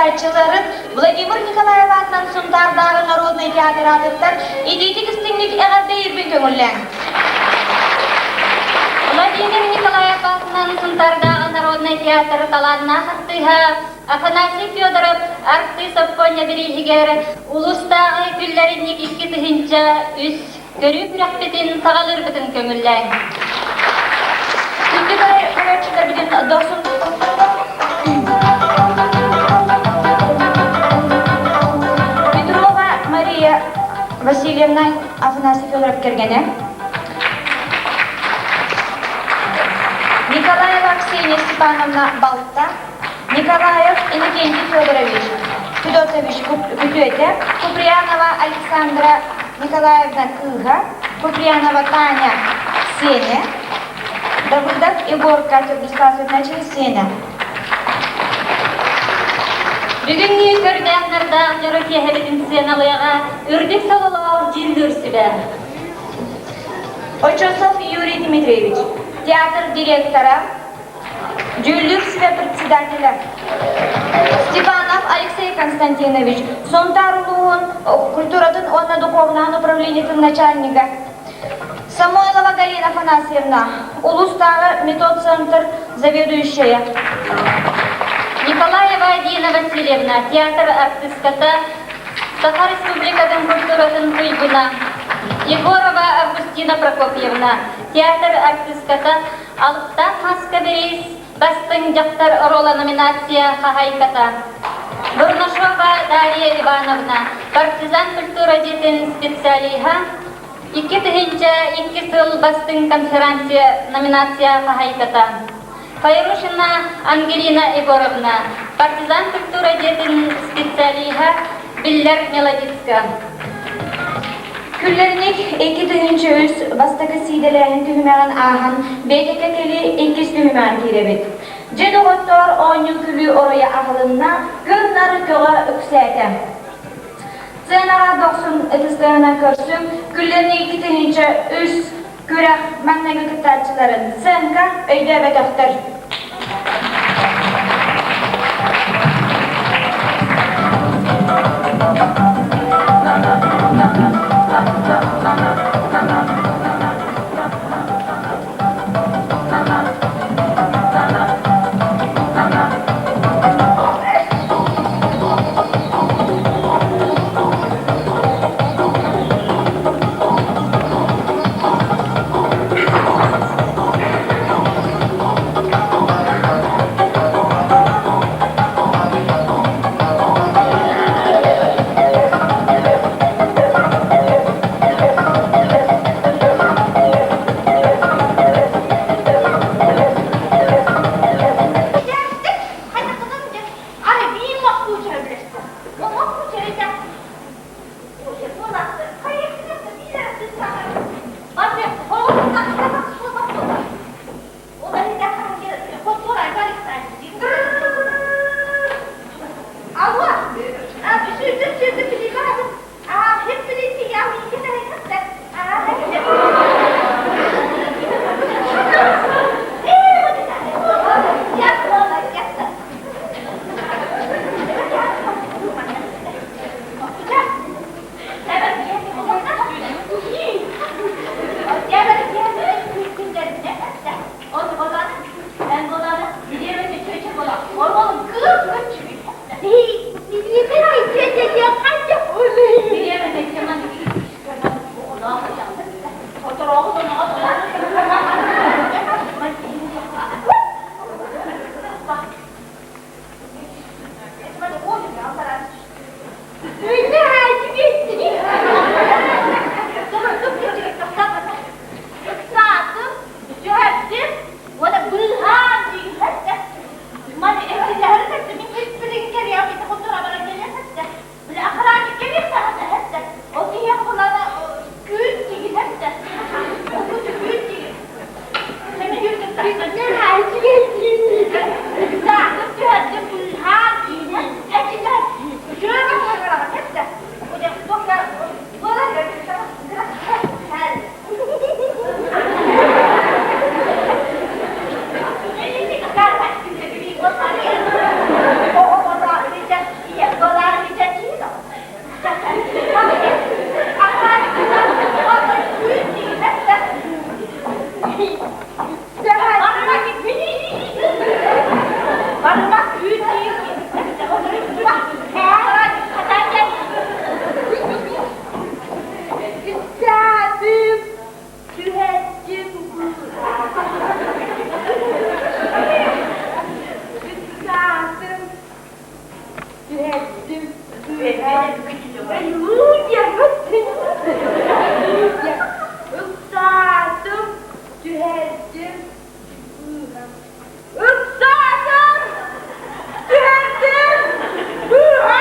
кыттааччыларын Владимир Николаев аатынан Сунтаардааҕы народнай театр аатыттан итиитик истиҥник эҕэрдэлиирбин көҥүллээҥ. Владимир Николаев аатынан Сунтаардааҕы народнай театр талааннаах артыыһа Афанасий Федоров артыыс Оппуонньа бирииһигэр улуустааҕы күллэринньик 2003 көрүү күрэхпитин саҕалыырбытын көҥүллээҥ. Күндү көрөөччүлэрбитин дохсун Петрова Мария Васильевна Афанасий Федоров кэргэнэ Николаева Ксения Степановна балта Николаев Иннокентий Федорович Федотович күтүөтэ, Куприянова Александра Николаевна кыыһа, Куприянова Таня сиэнэ, Давыдов Егор Катя Густасовна сиэнэ. Бүгүҥҥү көрдөөх-нардаах дьоро киэһэбитин сыаналыаҕа үрдүк сололоох дьүүллүүр сүбэ. Очосов Юрий Дмитриевич, театр директора, Дьүүллүүр сүбэ председателэ Степанов Алексей Константинович, Сунтаар улууһун культуратын уонна духовнаһын управлениетын начальнига Самойлова Галина Афанасьевна, улуустааҕы методцентр заведующая. Николаева Дина Васильевна, театр артистката, Саха Республикатын культуратын туйгуна. Егорова Августина Прокопьевна, театр артистката, Алыптаах маска бириис Бастыҥ дьахтар оруола номинация хаһаайката Бурнашова Дарья Ивановна, партизан культура дьиэтин специалиһа, 2002 сыл Бастыҥ конференция номинация хаһаайката Файрушина Ангелина Егоровна, партизан культура дьиэтин специалиһа, биллэр мелодистка. Күллэрник 2003 бастакы сиидэлээһин түһүмэҕин ааһан, бэйэтэ кэлии иккис түһүмэҕин киирэбит. Дьэ доҕоттоор, оонньуу-күлүү оройо аһылынна, көр-нары көҕө үксээтэ. Сценаҕа дохсун ытыстарынан көрсүҥ, күллэрник 2003 күрэх маҥнайгы кыттааччыларын сценка өйдөөбөтөхтөр. Түһэрдим. Ыксаатым, түһэрдим. Ыксаатым, түһэрдим. Быыһа!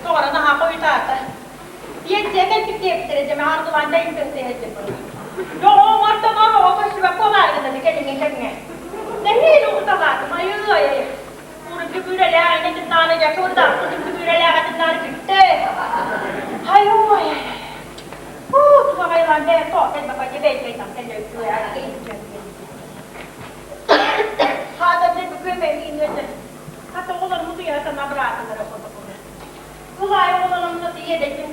Тоҕо наһаа хойутаата. Пенсия кэлбит диэбиттэрэ дьэ аргылаан дайын көстүһэлдьин Доҕоҥортоҥор оҕо көстүбэт буолаарыгын кэлиҥҥи кэмҥэ. Нэһиилэ уталаатым, айыы-ай. Урукку күрэлээх инэтиннааны дьэ курдаахпытын күрэлээх этиннааны бүттэ. Айуу-ай. Уу, туһаҕайлаан бэйэ тоҕо кэлбэккэ дьэ бэйбэйтам кэлэ Хаатан күөмэйиин Хата оҕолорум утуйа сана быраатылара хотокуна. Кылаай оҕолорум иэдэйдим.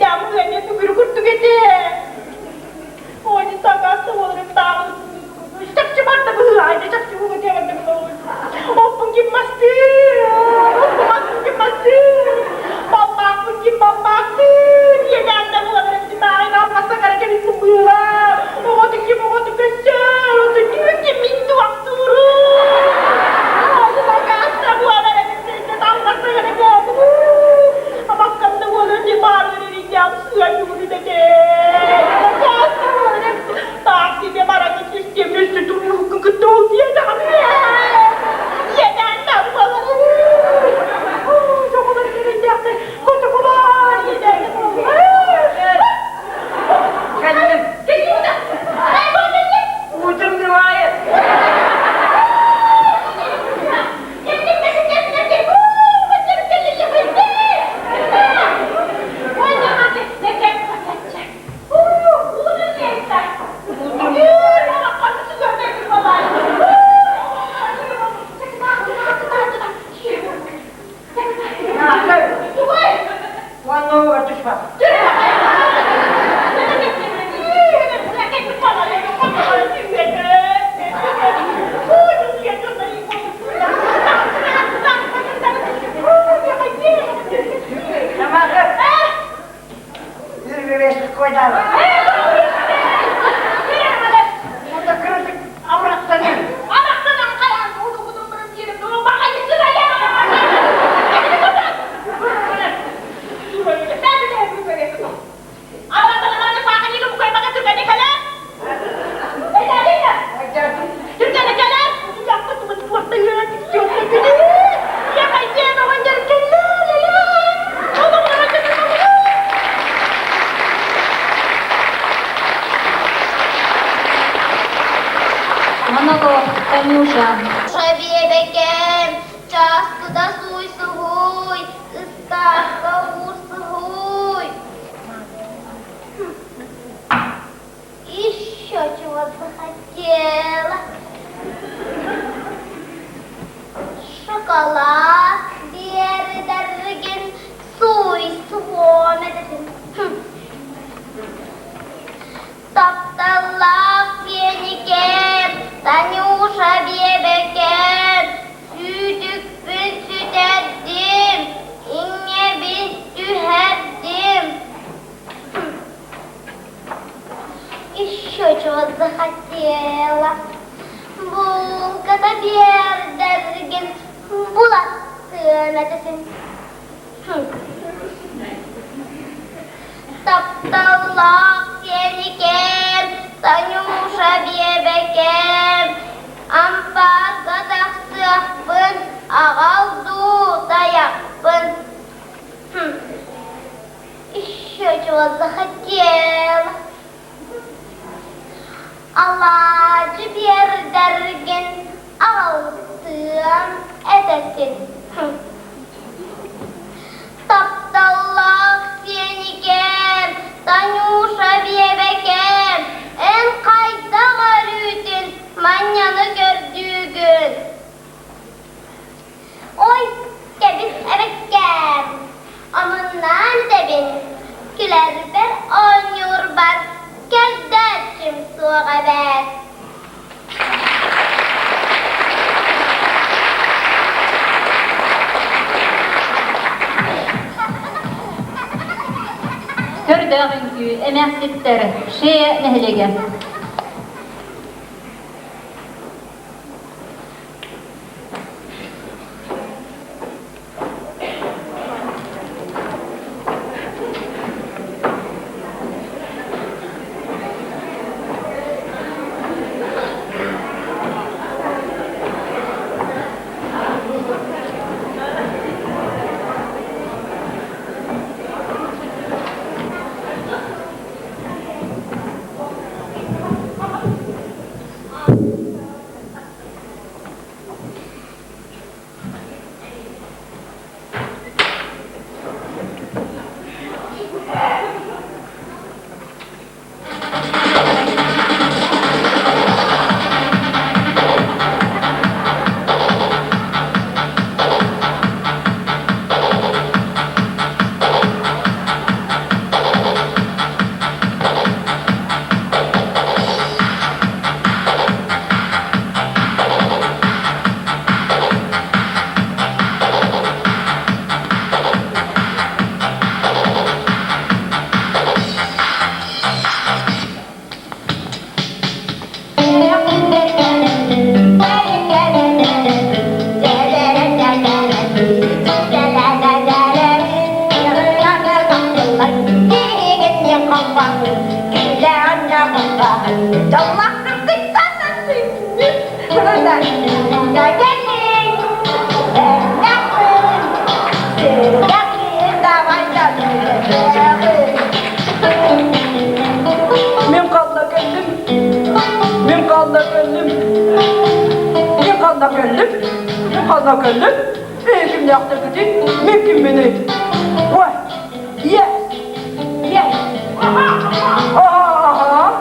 эрэйдээх эмиэ бүгүрү курдук этэ. Ой, саҥа суолун тааҕын чахчы барда быһыылаах, чахчы бу барда быһыылаах. Оппун ким мастыыр, оппун ким мастыыр, балбаахпын ким балбаахтыыр, иэдээн да буолар эбит таайын алҕастан кэбиспит быһыылаах. Оҕотун ким оҕотун көссөр, отун ким ким мин туохтуурум. Сакааста буолар эбит алҕастан Абаккам да буолар дии баарыгар эрийдээх сыа нүгүрүтэтэ. Сакааста буолар эбит таах сибэ бараҥҥын түстүөм өссө турууккун кытта ол диэтэҕим иэдээн да буолар. Чокулар кэрэйдээхтэр котокулар иэдээн буолар. Кэллим. Уутум нывает. Уонна түспэт. Монолог Танюша. Биэбэкэм, чааскыда сууйсуһуй, ыстаакка уурсуһуй. Еще чего захотела. Шоколад биэрдэргин сууйсуһуом этэтин. Тапталлаах сиэникэм, Танюша биэбэкэм, сүүтүкпүн сүтэрдим, иҥэбин түһэрдим. Еще чего захотела. Булката биэрдэргин булаттыам этэтин. Тапталлаах сиэникэм, Танюша биэбэкэм, ампаарга тахсыахпын, аҕал дуу тайахпын. Еще чего захотела. Алаадьы биэрдэргин аҕалтыам этэтин. Тапталлаах сиэникэм, Танюша биэбэкэм, эн хайдах өрүүтүн манньаны көрдүүгүн? Ой, кэбис эбэккээм, омуннаан этэбин, күлэрбэр оонньуурбар кэрдээччим суох эбээт. Көрдөөх үҥкүү эмээхситтэр Шея нэһилиэгэ. халлааны, киилээн халлааны, дьоллоох кыргыттан сүнньүт кэллиҥ, эмнэхпин, сүрэхпин давай Мин ханна кэллим? Мин ханна кэллим? Мин ханна кэллим? Мин ханна кэллим? Эй, кимнээхтэргитий? Мин кимминий? Ой, yes, yes. Аха,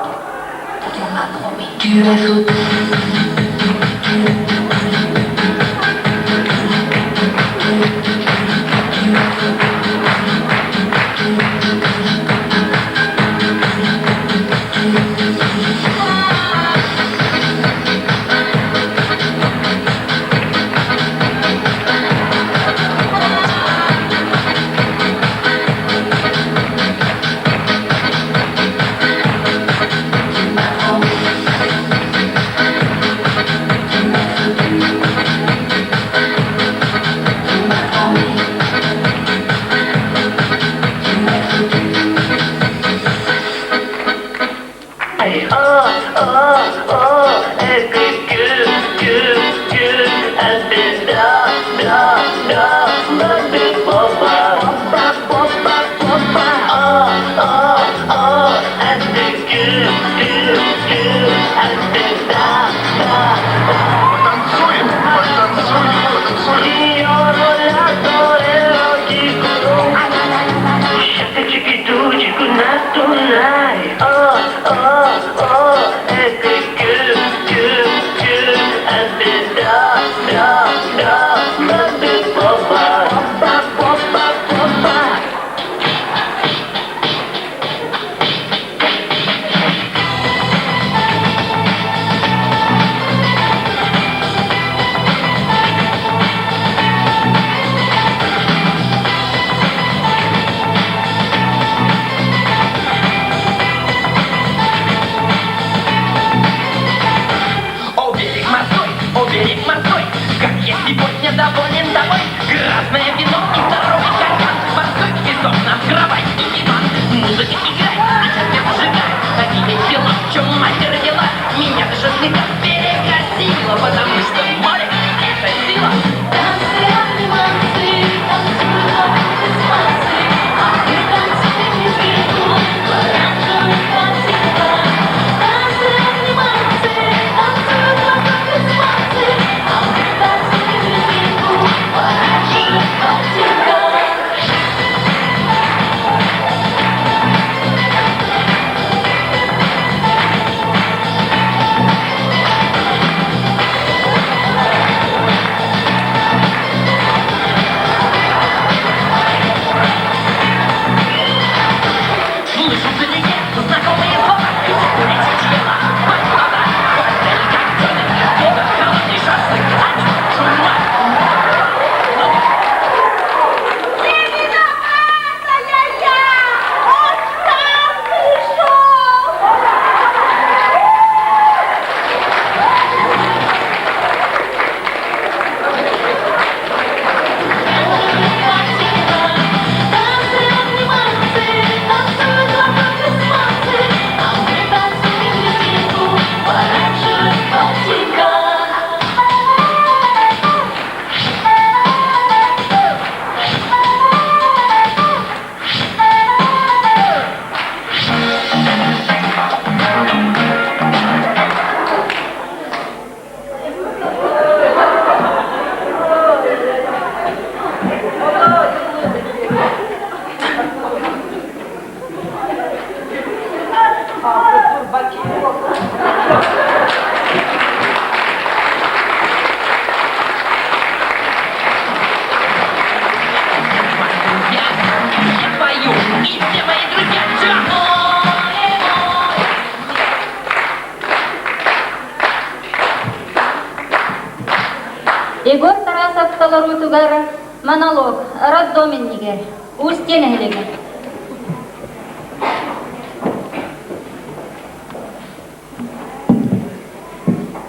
О, берег морской, о, берег морской, как я сегодня доволен тобой. Красное вино и здоровый кальян, морской песок нам кровать и диван. Музыка играй, а сейчас я зажигай. Такие дела, в чем мать родила, меня даже слегка перекосило, потому что море — это сила. Танцы, обниманцы, танцуют вокруг испанцы, а мы танцуем лезгинку в оранжевых ботинках. Танцы, обниманцы, танцуют вокруг испанцы, а мы танцуем лезгинку в оранжевых ботинках. Слышу вдалеке знакомые слова. Чучела, баба, постель как черный, это холодный шашлык, а чума. Не виноватая я! Он сам пришел! Танцы, обниманцы, танцуют вокруг испанцы, а мы танцуем лезгинку в оранжевых ботинках. А, турбаки. Друзья, я пою, и все мои друзья, чё? Море, море. Егор Тарасов толоруутугар монолог роддом иннигэр Устье нэһилиэгэ.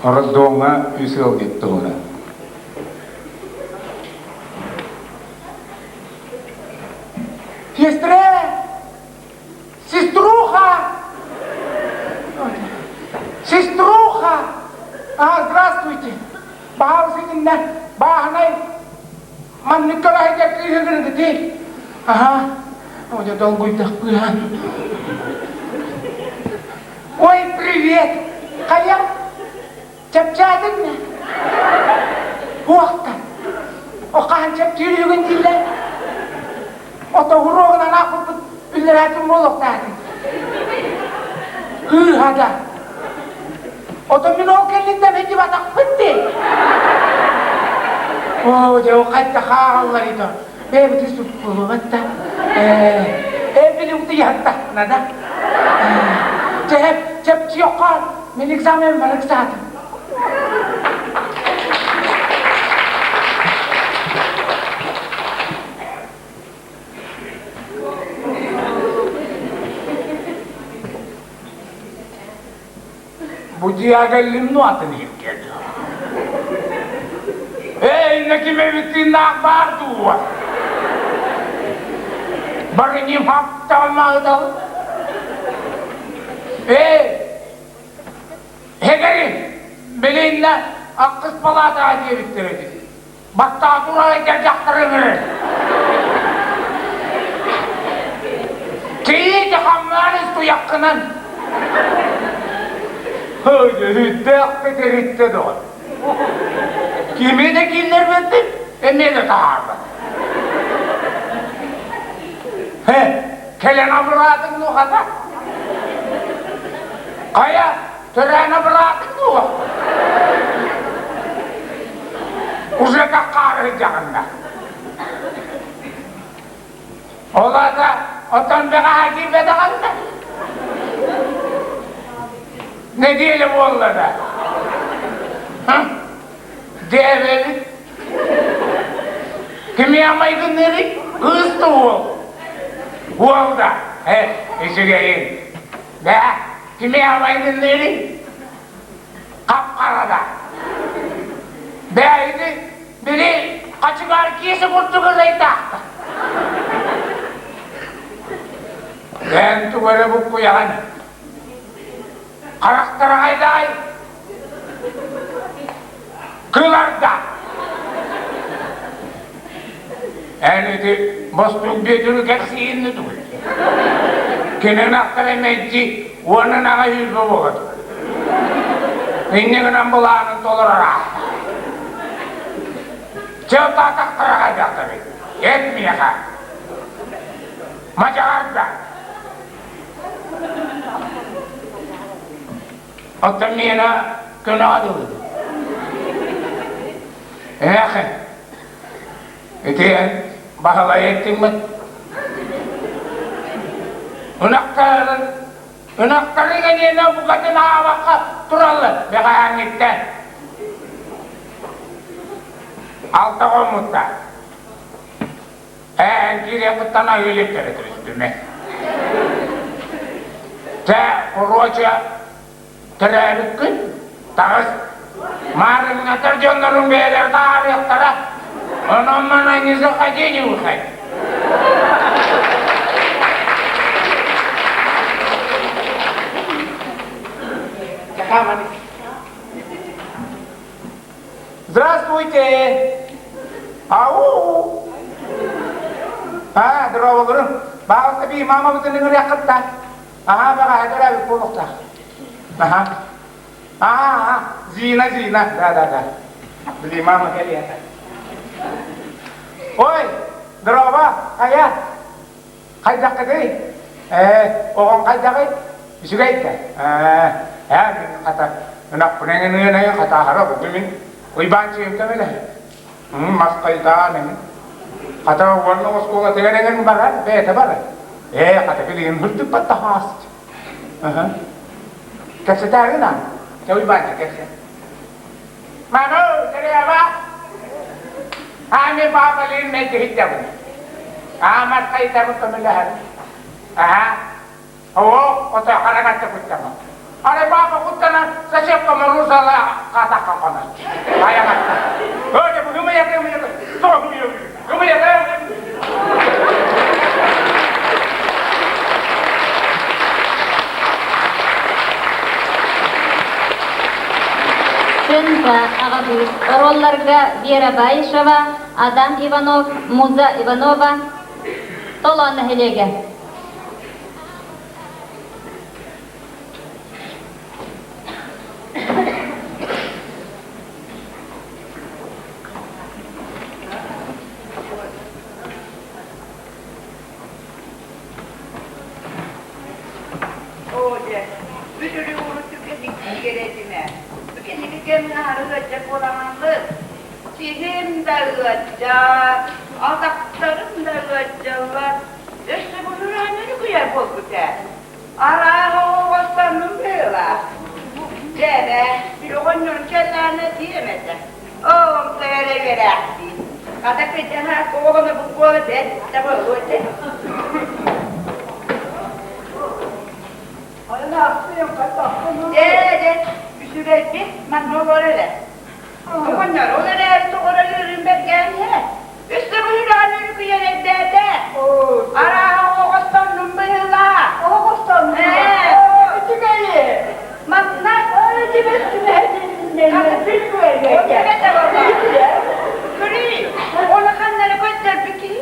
Роддомҥа үс ыалдьыт туһуна. Сестре! Сестру! Аһа, о, долгуйдахпыан. Ой, привет! Хайа, чэпчээтиҥ да? Уохта, о хаһан чэпчиир үһүгүн дииллэр? Ото уруогунан аахпыппыт үллэрээтин буолуохтаатыҥ. Ыыһа да. Ото мин ол кэнниттэн сылдьыбатахпын дии. Оо, дьэ, ол хайда хаагаллар ито. Бэйэбитин суккуллубат да. Ээ, ээ, били утуйаттахпына да. Чэп, чэпчиэххэ мин экзамен бар ыксаатым. Бу дьиэҕэ кэллим ну атын иһиргэ Эй, иннэ ким эбит тыыннаах баар дуу? Бары ним хаптаҕын Эй, эгэри, билиннэ аккыс палаатаҕа диэбиттэр эбит. Баттаҕа турар эдэр дьахтар ыҥырыр. Киһи хамнаан туйаххынан. Өйдөөх тэриттэ доҕор. Кими да киллэрбэттин, эмиэ да таһаарбат. Хэ, кэлэн абыраатыҥ нухата. Хайа, Төрөөн абыраатыҥ дуо? Уже хаар сылдьаҕын да. Ол аата оттон бэҕэһээ киирбэтэҕиҥ да? Нэдиэлэ буолла да. Дээбэбит. Кимиэхэ майгынныырый? Кыыс да уол? Уол да. Э, үчүгэйин. Бээ, кимиэхэ майгынныырый? Хап-хара да. Бээ, ити били хачыгаар киэсэ курдук ырайдаахта. Эн тугу эрэ буккуйаҕын. Харахтара хайдаҕай? Кыларда. Эн ити бостуук Бүөтүрү кэпсиинни тугуй? Кини ынахтара мэлдьи уонун аҕай үүрбэ буолар. Инньэ гынан былаанын толорор аата. Чэ, атахтара хайдахтарый? Эт миэхэ. Мадьаҕарда. Оттон миэнэ көнөҕө дылы. Эх, ити эн Баһылай эттиҥмит. Ынахтарын, ынахтарыҥ эниэнэ букатын аабакка тураллар бэҕэһээҥҥиттэн. Алта хоммуттар. Ээ, киириэххиттэн аһыы иликтэрэ түстүмэ. Чэ, короче, төрөөбүккүн, таҕыс. Маарыҥнатар дьонноруҥ бэйэлэрэ таһаарыахтара. Онон манан не заходи, не выходи. Здравствуйте! Ау! А, здорово, Баалта би мама бытын ыҥырыаххытта. Аха, баҕаһа төрөөбүт буолуохтаах. Аха. Аха, Зина, Зина, да, да, да. Били мама кэлиэтэ. Ой, здорово, хайа? Хайдаххытый? Ээ, оҕоҥ хайдаҕый? Үчүгэй да? Ээ, ээ, мин хата ынахпын эҥин хатааһара бугу мин Уйбаанчыйым көмөлөһө. Мас хайдаан эҥин. Хата уонна оскуолатыгар эҥин барар, бэйэтэ барар. Ээ, хата билигин үрдүк таһаас. Кэпсэтээри аан. Чэ, Уйбаанча кэпсэ. Ману, Серега, Ами папалыын мэлдьиһиттэбин. Аамар хайдабын көмөлөһөр. Аха. Оо, ото харагатта куттама. Ары папа куттана соседка морузала катакка конар. Аягатта. Өте бу гымыята гымыята. Тоҕо гымыята. Гымыята. Чынпа аҕабыыт оруолларга Вера Баишева, Адам Иванов, Муза Иванова. Толоон нэһилиэгэ. Оо дьэ, бүтүрү урут түргэнник киирэтимэ. Бу кэнники кэмҥэ аһары ыалдьар буолаҥҥыт. Сиһим да ыалдьар, атахтарым да ыалдьаллар. Өссө бу өрүкүйэр буолбут ээ. Арааһа оҕостанным быһыылаах. Дьэ, били оҕонньорум кэллэҕинэ диэм этэ. Оо, онто эрэ үөрээхтии. Хата кыдьаһа оҕону бу буола бэрт да буолуо этэ. Дьэ, дьэ, үчүгэйбит манна олор эрэ. Оҕонньор ол эрээри тоҕо эрэ бэргээн иһэр. Өссө быһыылаан өрүкүйэн эрдээтэ. Арааһа оҕостоннум быһыылаах. Оҕостоннум. Үчүгэйи. Манна Көрүй, оны ханнары көттөрбүт киһи?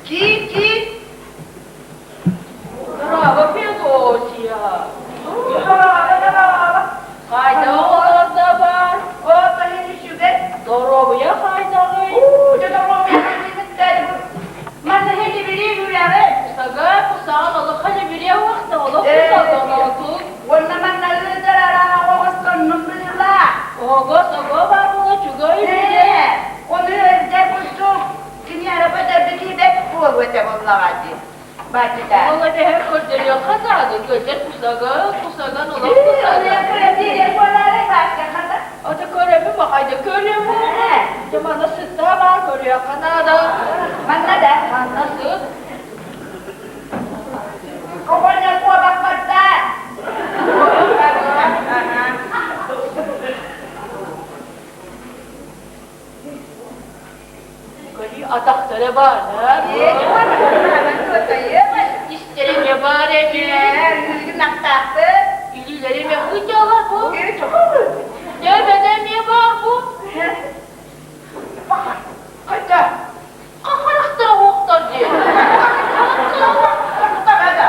Киит, киит! Браво, Феодосия! Хайда олордо бар? Доруобуйа хайдаҕый? Сага кусаҕан олохха либириэ уохта олох кусаҕан Уонна манна ыытар арааһа оҕостоннум быһыылаах. Ого сого бар була чугай Ээ, ону эрдэ курдук кини арабатарбыт бэт буолуо этэ буоллаҕа дии. Бачыта. Ол эбэһэ көрдөрүөххэ наада, көтөр кусаган, кусаган олох кусаган. Ата көрөбүн бахайда көрүөм Дьэ манна сытта баар көрүөххэ наада. Манна да. Манна сыт. Оҕонньор куобах барда. Көрүү атахтара баар, Истэрэ эмиэ баар эбит. Илиилэрэ эмиэ кыдьалар бу. Төбөтө эмиэ баар бу. Харахтара уохтар дии. Харахтара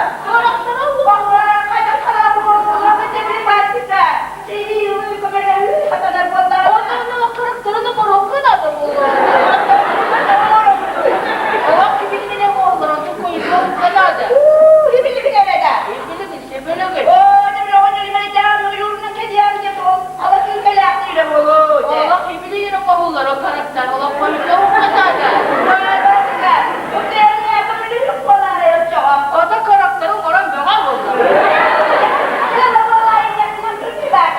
Онно харахтарына моруокка наада буолуо. Олох кибилигинэ буоллар, онтун койуйуохха наада. Ибилигин себелегин. Олох ибилигин оҥоһуллар о харахтар, олох койуйуохха наада. Ото харахтары оҥорон бөҕө буоллар.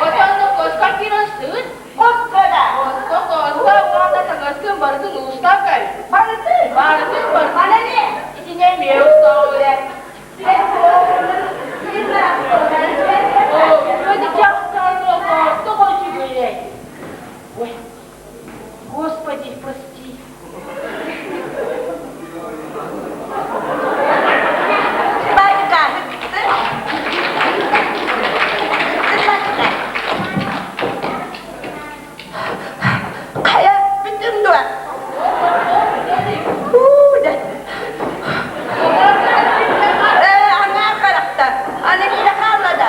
Отонно куоска киирэн сыт. Куоска, куоска, уонна таҥаскын барытын уустаакай. Барытын, барытын. Итини эмиэ устаҕын. Ой, Господи, прости. Хайа, бүтүм дуо? Уу, дэ. Ээ, аҥаар харахта. Аны биирэ хаалла да.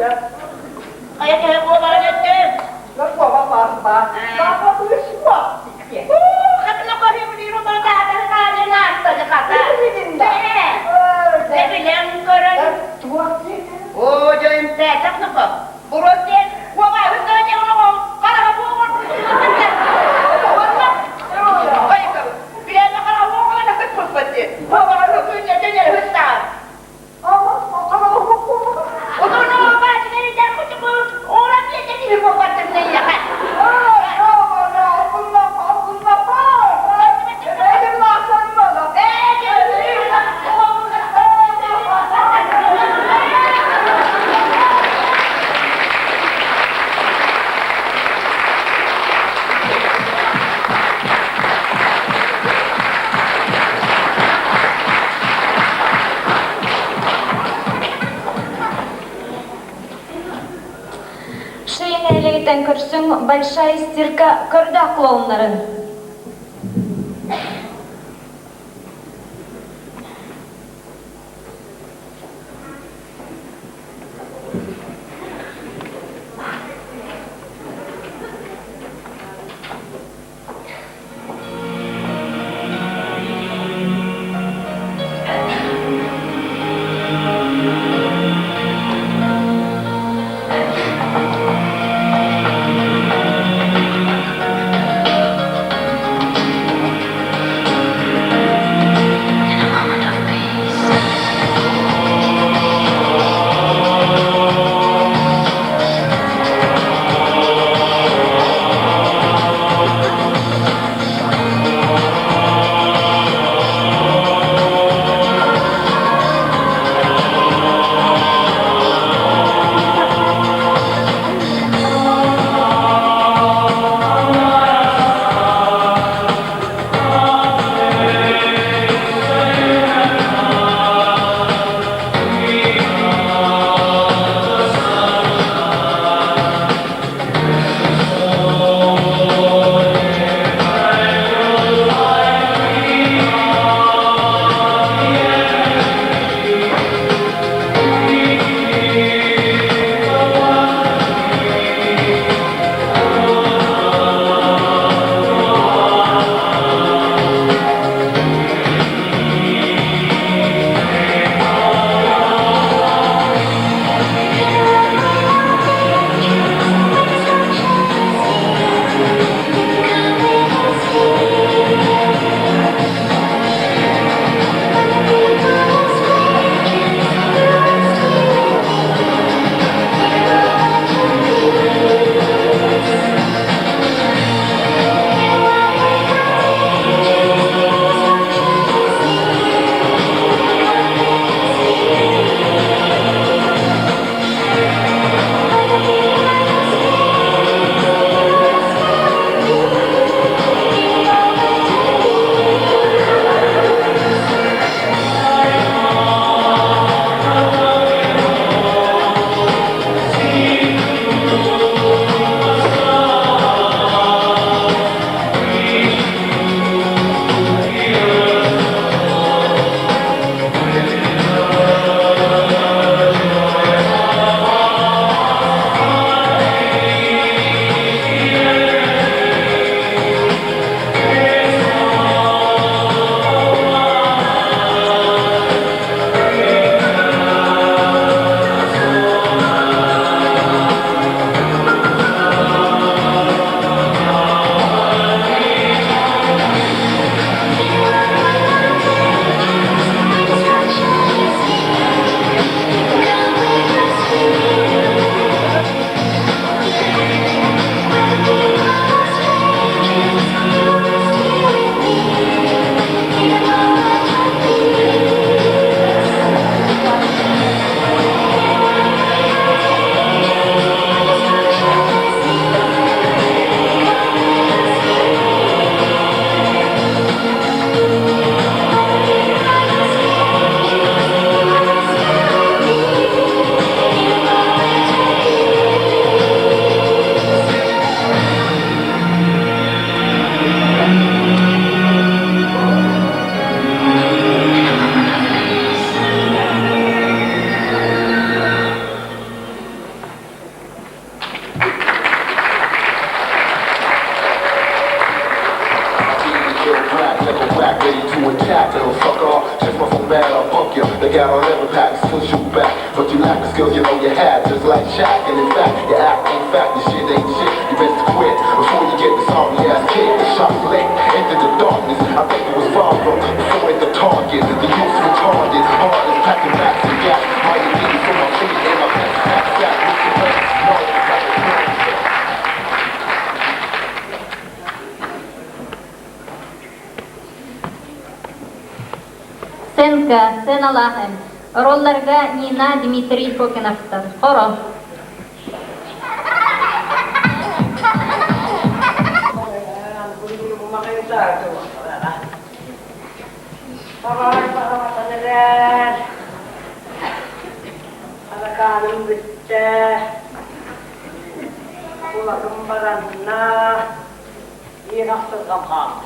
Хайа киһи буоларын өттүм. Шейн нэһилиэгиттэн көрсүҥ Большая стирка көрдөөх клоуннарын. shack. And in fact, your act ain't fat, your shit ain't shit. You best quit before you get the sorry ass kicked. The shot flicked into the darkness. I think it was far from before at the target. The youth retarded, hard as packing racks and gas. My ID for my feet and my pants sack sack. Mr. No, like a Сценка, сценалаах эн. Ролларга Нина Дмитрий Фокиновтар. Хоро. Алакааным бүттэ, кулакым баранна, Биир ахсырҕам хаалла.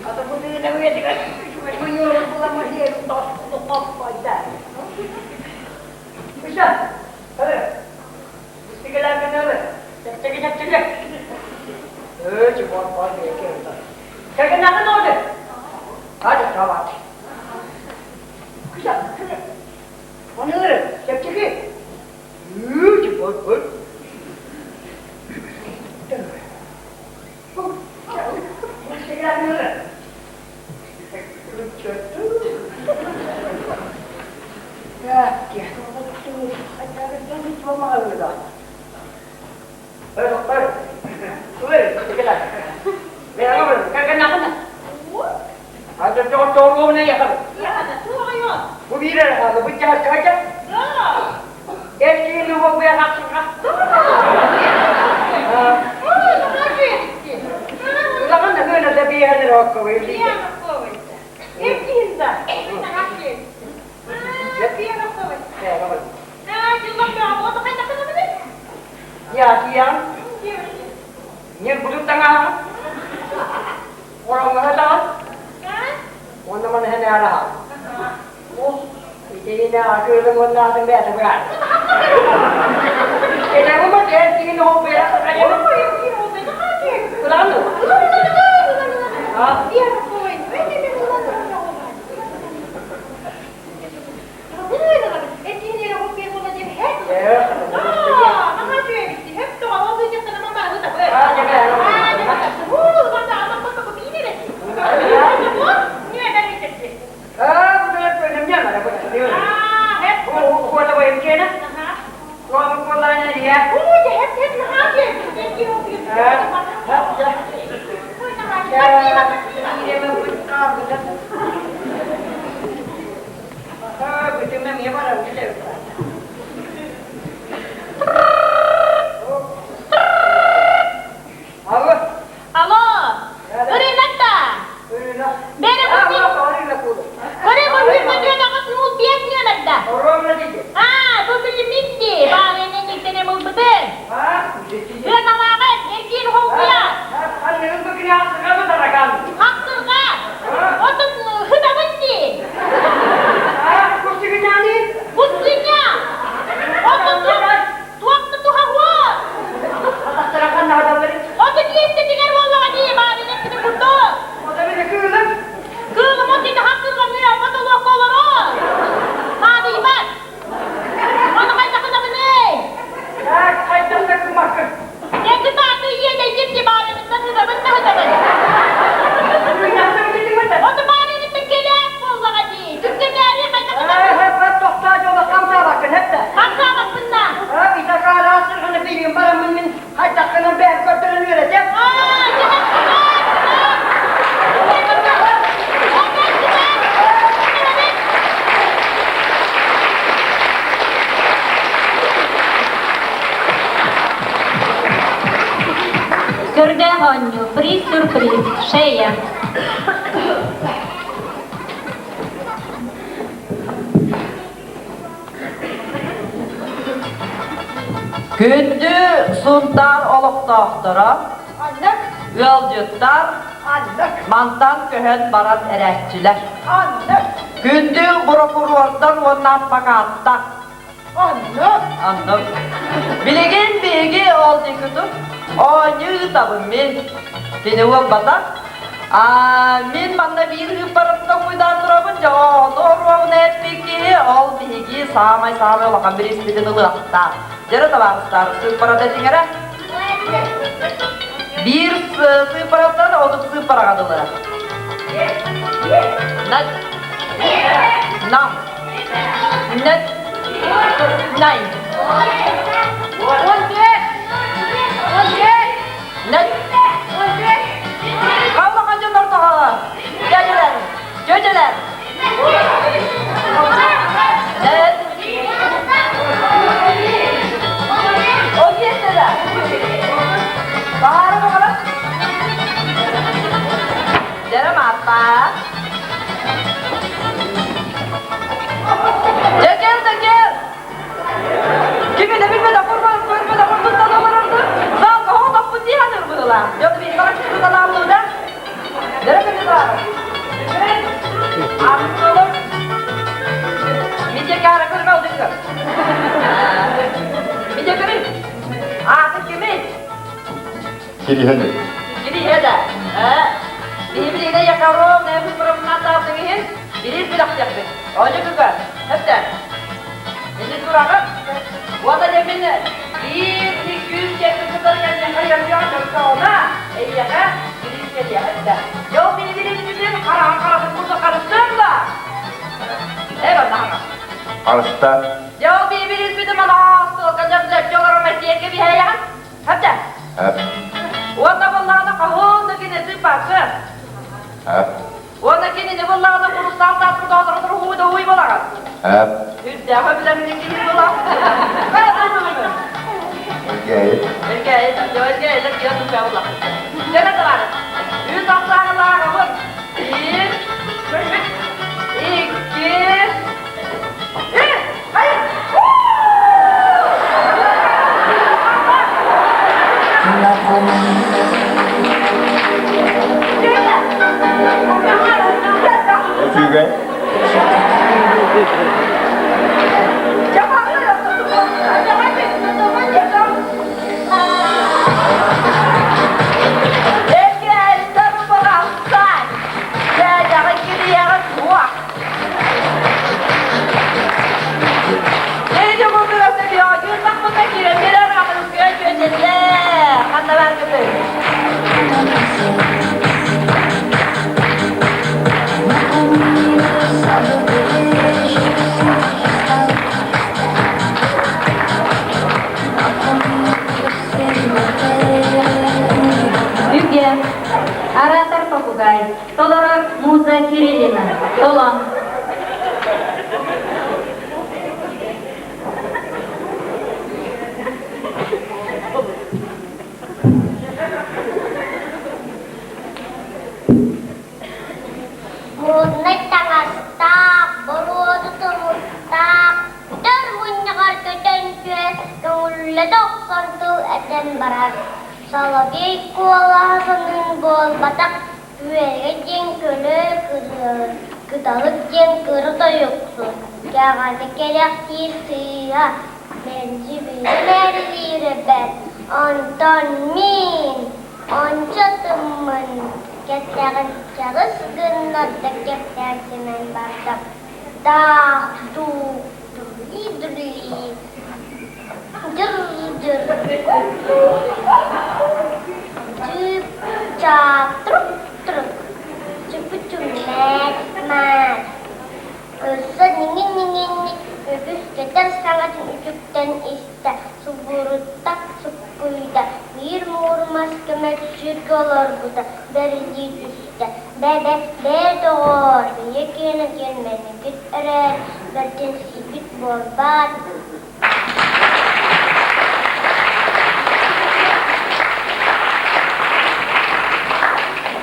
Ата бу дыына үйэтигэр үчүгэй буламмын Үсэ, Чэпчэки чэпчэки. Ээ, чугуар бар Кэргэннээхин оҕо Hadi tamam. Güzel, güzel. Onları чэпчэки. Ү, чугуар бар. Ya, siang. Ньир будут таҥаһа. Ороҥҥо сатаҕын. Уонна маны сэнээрэҕин. Итиинэ атыылыҥ уонна атын бэйэтэ быһаар. Кэлэҥ эр киһини холбуйа Кылаан Алло, ырыынакта. Бэри бу нүөмэрдэ. Аа, бу билиммин дии, баарыны ньиктэнэ ылбытын. Сыаналааҕын, эргиир холбуйа. Хахсырга. Отун хытабын дии. Пустыня. Отун туохта туһаһуо. Отун иэстэтигэр буоллаҕа дии, баарыны эппитин курдук. Кыылым от ити хахсырга мүө ботолуокка олорор. Наадыйбат. Ону хайдах гынабыный? Эки тааты иэдэйдим ди баарыныттан ыдабын да ыдабын. Оту баарыныттан кэлээт буоллаҕа дии. Түргэнээри хайдах гынабын? Хамсаабаппын да. Аа, Көрдөөх оонньуу, приз-сюрприз, шея. Күндү Сунтаар олохтоохторо, ыалдьыттар, мантан көһөн баран эрээччилэр. Күндү борокуруордар уонна адвокаттар. Оннук. Билигин биһиги ол диэки оонньуу ыытабын мин. Кини уолбатах. А мин манна биир ыыппарым. толкуйдаан турабын, дьэ ону оруобуна эппит киһи, ол биһиги саамай-саамай улахан бирииспитин ылыахтаах. Дьэрэ табаарыстар, сыыппарата этиҥэрэ? Биир сыыппараттан отут сыыппараҕа дылы. Нат. Нам. Нэт. Най. 14. 14. Нэт. Халлахан дьон ортоҕо. Дьэдьэлэр. Дьэдьэлэр. Нэт. Отиэттэлэр. Баара баҕара. Дьэрэ Мааппа. Дьэ кэл да кэл. Кими да билбэтэх курбан көрбөтөх курдуктан олорорду. Залга хоотоппут дии саныыр быһыылаах. Дьон биир бараччытыталааллыы да. Дьэрэ кыргызлар. Ааҕыҥ Митя кара көрмө алдыгы. Митя көрүй. Ааты кимий? Кириһэни. Кириһэ да. Биһи Якоров, Нефимовна таатыгыһын бирир билэхтиэхпит. Оля күкө, хэптэ. Ини тураҕын. Уонна дэмин биир күүс диэппин кытары кэннэхэ дьоҥсоҕуна эйиэхэ бириис кэлиэхит да. Дьол мини билин хараҕын харатын курдук харыстыам да. Э бардаҕа. Харыста. Дьол мини билин манаастылка дьон олорон мэттиэргэ биһэйэҕин. Хэптэ. Хэп. Уонна буоллаҕына хаһын да кинини пакы. Хэп. Уонна кинини буоллаҕына курустаал тааспыт оҕолорун уһуу да уй буолаҕын. Хэп. Үрдээҕи билэммин киһи буолар. Эргээйи. Эргээйи, эргээйилэр киһи туппа буоллахпыт. Дьэ товарищ, үс ахсааҕылааҕыбыт. Биир, икки, үс! Хайа! Үчүгэй. Үгэ, оратор попугай, толорор Муза Кириллина, толон. Моднай таҥастаах, боруоду тумустаах, көтөр мунньаҕар көтөн түһэн, көҥүллэтэ охсон тыл этэн барар. Соловей куолаһа сонун буолбатах, Үөрэ диэн көлө кырыа, кыталык диэн кыра тойуксун, кэҕэни кэрэхсиир сыыһа, мэлдьи биирэ мээрилиирэ бэрт, онтон мин ончу тыммын кэтэҕин чаҕыс гыннарда кэпсээн симэн барда, таах дуу дурли-дурли, дьыр-дьыр Чыып-чаап трук-трук, чупу-чуммэт-маат, Өссө ньиҥин-ньиҥинник үгүс көтөр саҥатын үтүктэн истэ, субурутта, суккуйда, биир муҥур мас көмөччүүргэ олорбута бэрилии түстэ: «Бэбэ, бээ доҕоор, бэйэ киэнэ диэн мэниккит эрээр, бэртинсийбит буолбаат?»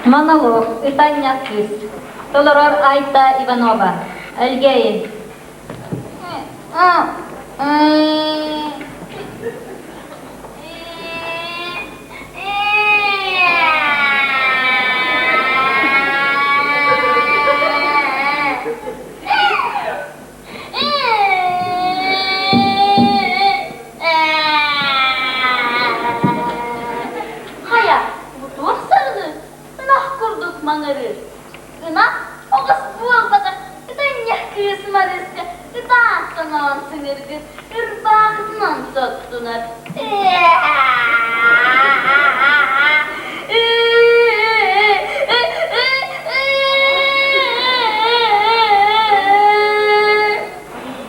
Монолог Ытанньах кыыс. Толорор Айта Иванова. Элгээйи. Хайа, бу туох сарылыы, ынах курдук маҥырыыр? Ынах оҕус буолар. устунар.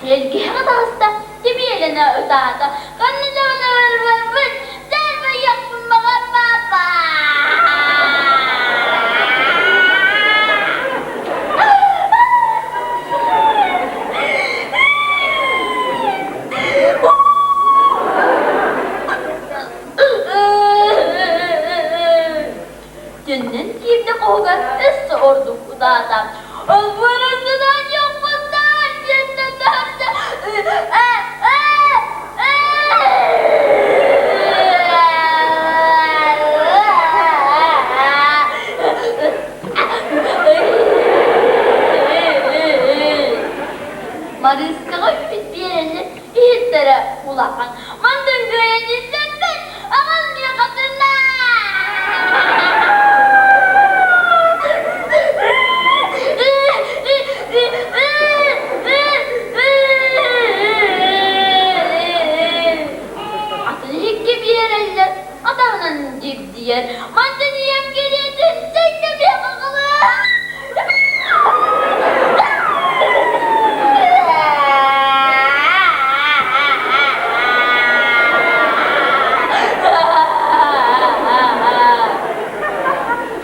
Тэлгэһэҕэ таҕыста, тибиэлэнэ ытаата. Ханна даҕаны барбаппын, дьаарбайыахпын баҕарбаппа. Төннөн киирдэ хоһугар өссө ордук утаата. Ылбырысынан дьоппуттар диэннэ таһырдьа Марыыскаҕа үүт биэрэллэр иһиттэрэ улахан. Мантан кыайан истэппэт, аҕам миэхэ Атын иһиккэ биэрэллэр, атаҕынан дьигдийэр. Мантан ийэм кэриэтин тэйдэ миэхэ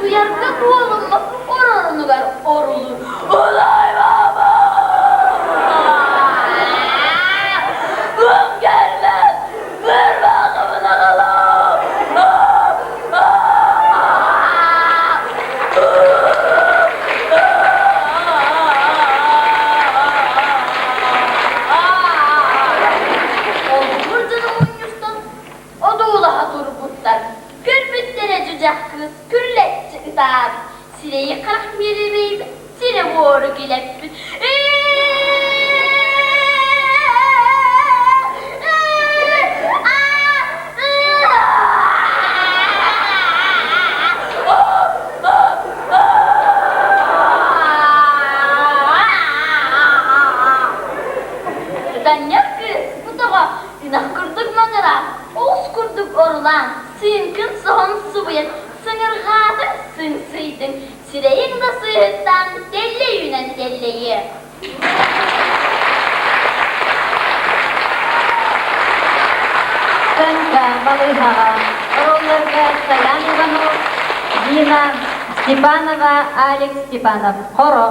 Утуйарга буолуммут орорунугар орулур. Улай баба! Кум кэлбэт! Бырбаахыбын аҕалам! Олбур дьоно мунньустан одуулаһа турбуттар. Көрбүттэрэ дьүдьэх кыыс күрүлэччи ытаабыт, сирэйи харах миэрэбэйбит, сире-буору килэппит. Ытанньар кыыс бу тоҕо ынах курдук маҥыраан, оҕус курдук орулаан, сыыҥкын соһон субуйан, сыҥырҕаатыҥ сыҥсыйдыҥ, Сирэйиҥ да сыыһыттан тэллэй үүнэн тэллэйиэ. Сценка балыыһаҕа оруолларга Саян Иванов, Дина Степанова, Алекс Степанов. Хоро.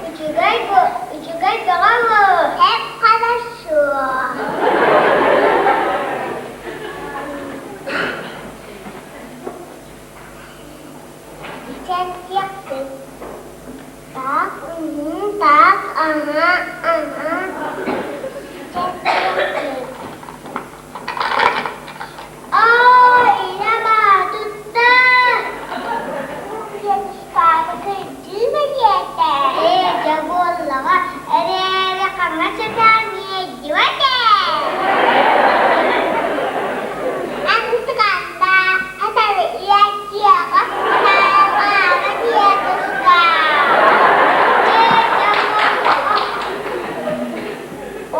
Үчүгэй бөҕө Эп хорошо. Так, так, ага.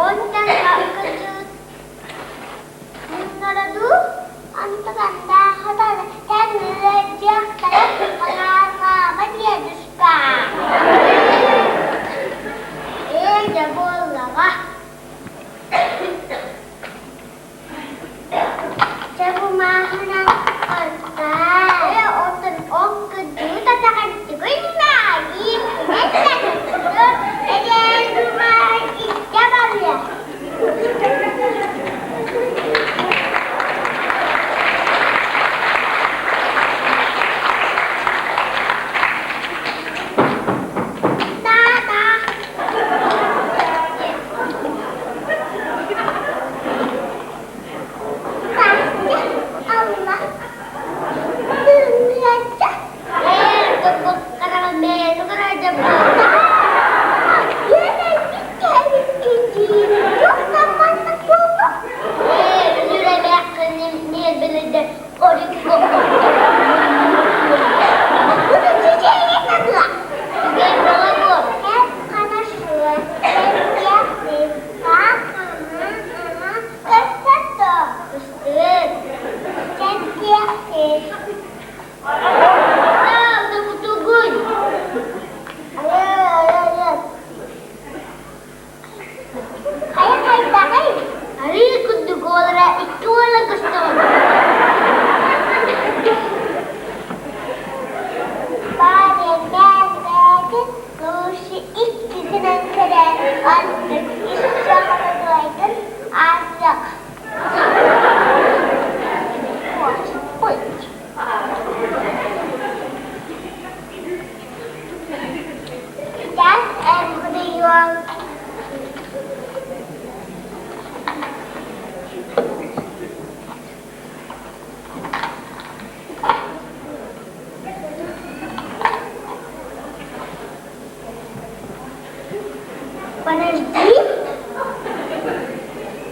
Онтон Муннара дуу, антыганда хатар тәҥүрүөдьүөхтэрэ хаҥаарҕаама дедушка. Ээ, дьэ буоллаҕа. Чэ бу мааһынан ортаа. Ээ, оттон ол кырдьыы татаҕын түгүн-маайыы Эдэр бумааһын иттэ барыа. Тыыныачча. Ээ, курдук хараҕа мээнэ көрөөдө буолла. Үөрэйбит кэбиккин дии. Туох да маннык буолла? Ээ, үнүрэмээххин ньиэрбэлэйдэ орүккэ Буду чүчэйэ сатыа. Үгэн бөҕө буол. Эн хорошо, сэргэхтин. Көстөр дуо? Көстөр. Чэнтиэхтин. Тугуй? Хайа хайдаҕый? Арыы курдук уолара икки уола көстөҕүн. Баарыйа лучше иккитинэн көрөн антык ис саҕалыайдын аасыах. Может быть. Сейчас эмбрион. Подожди.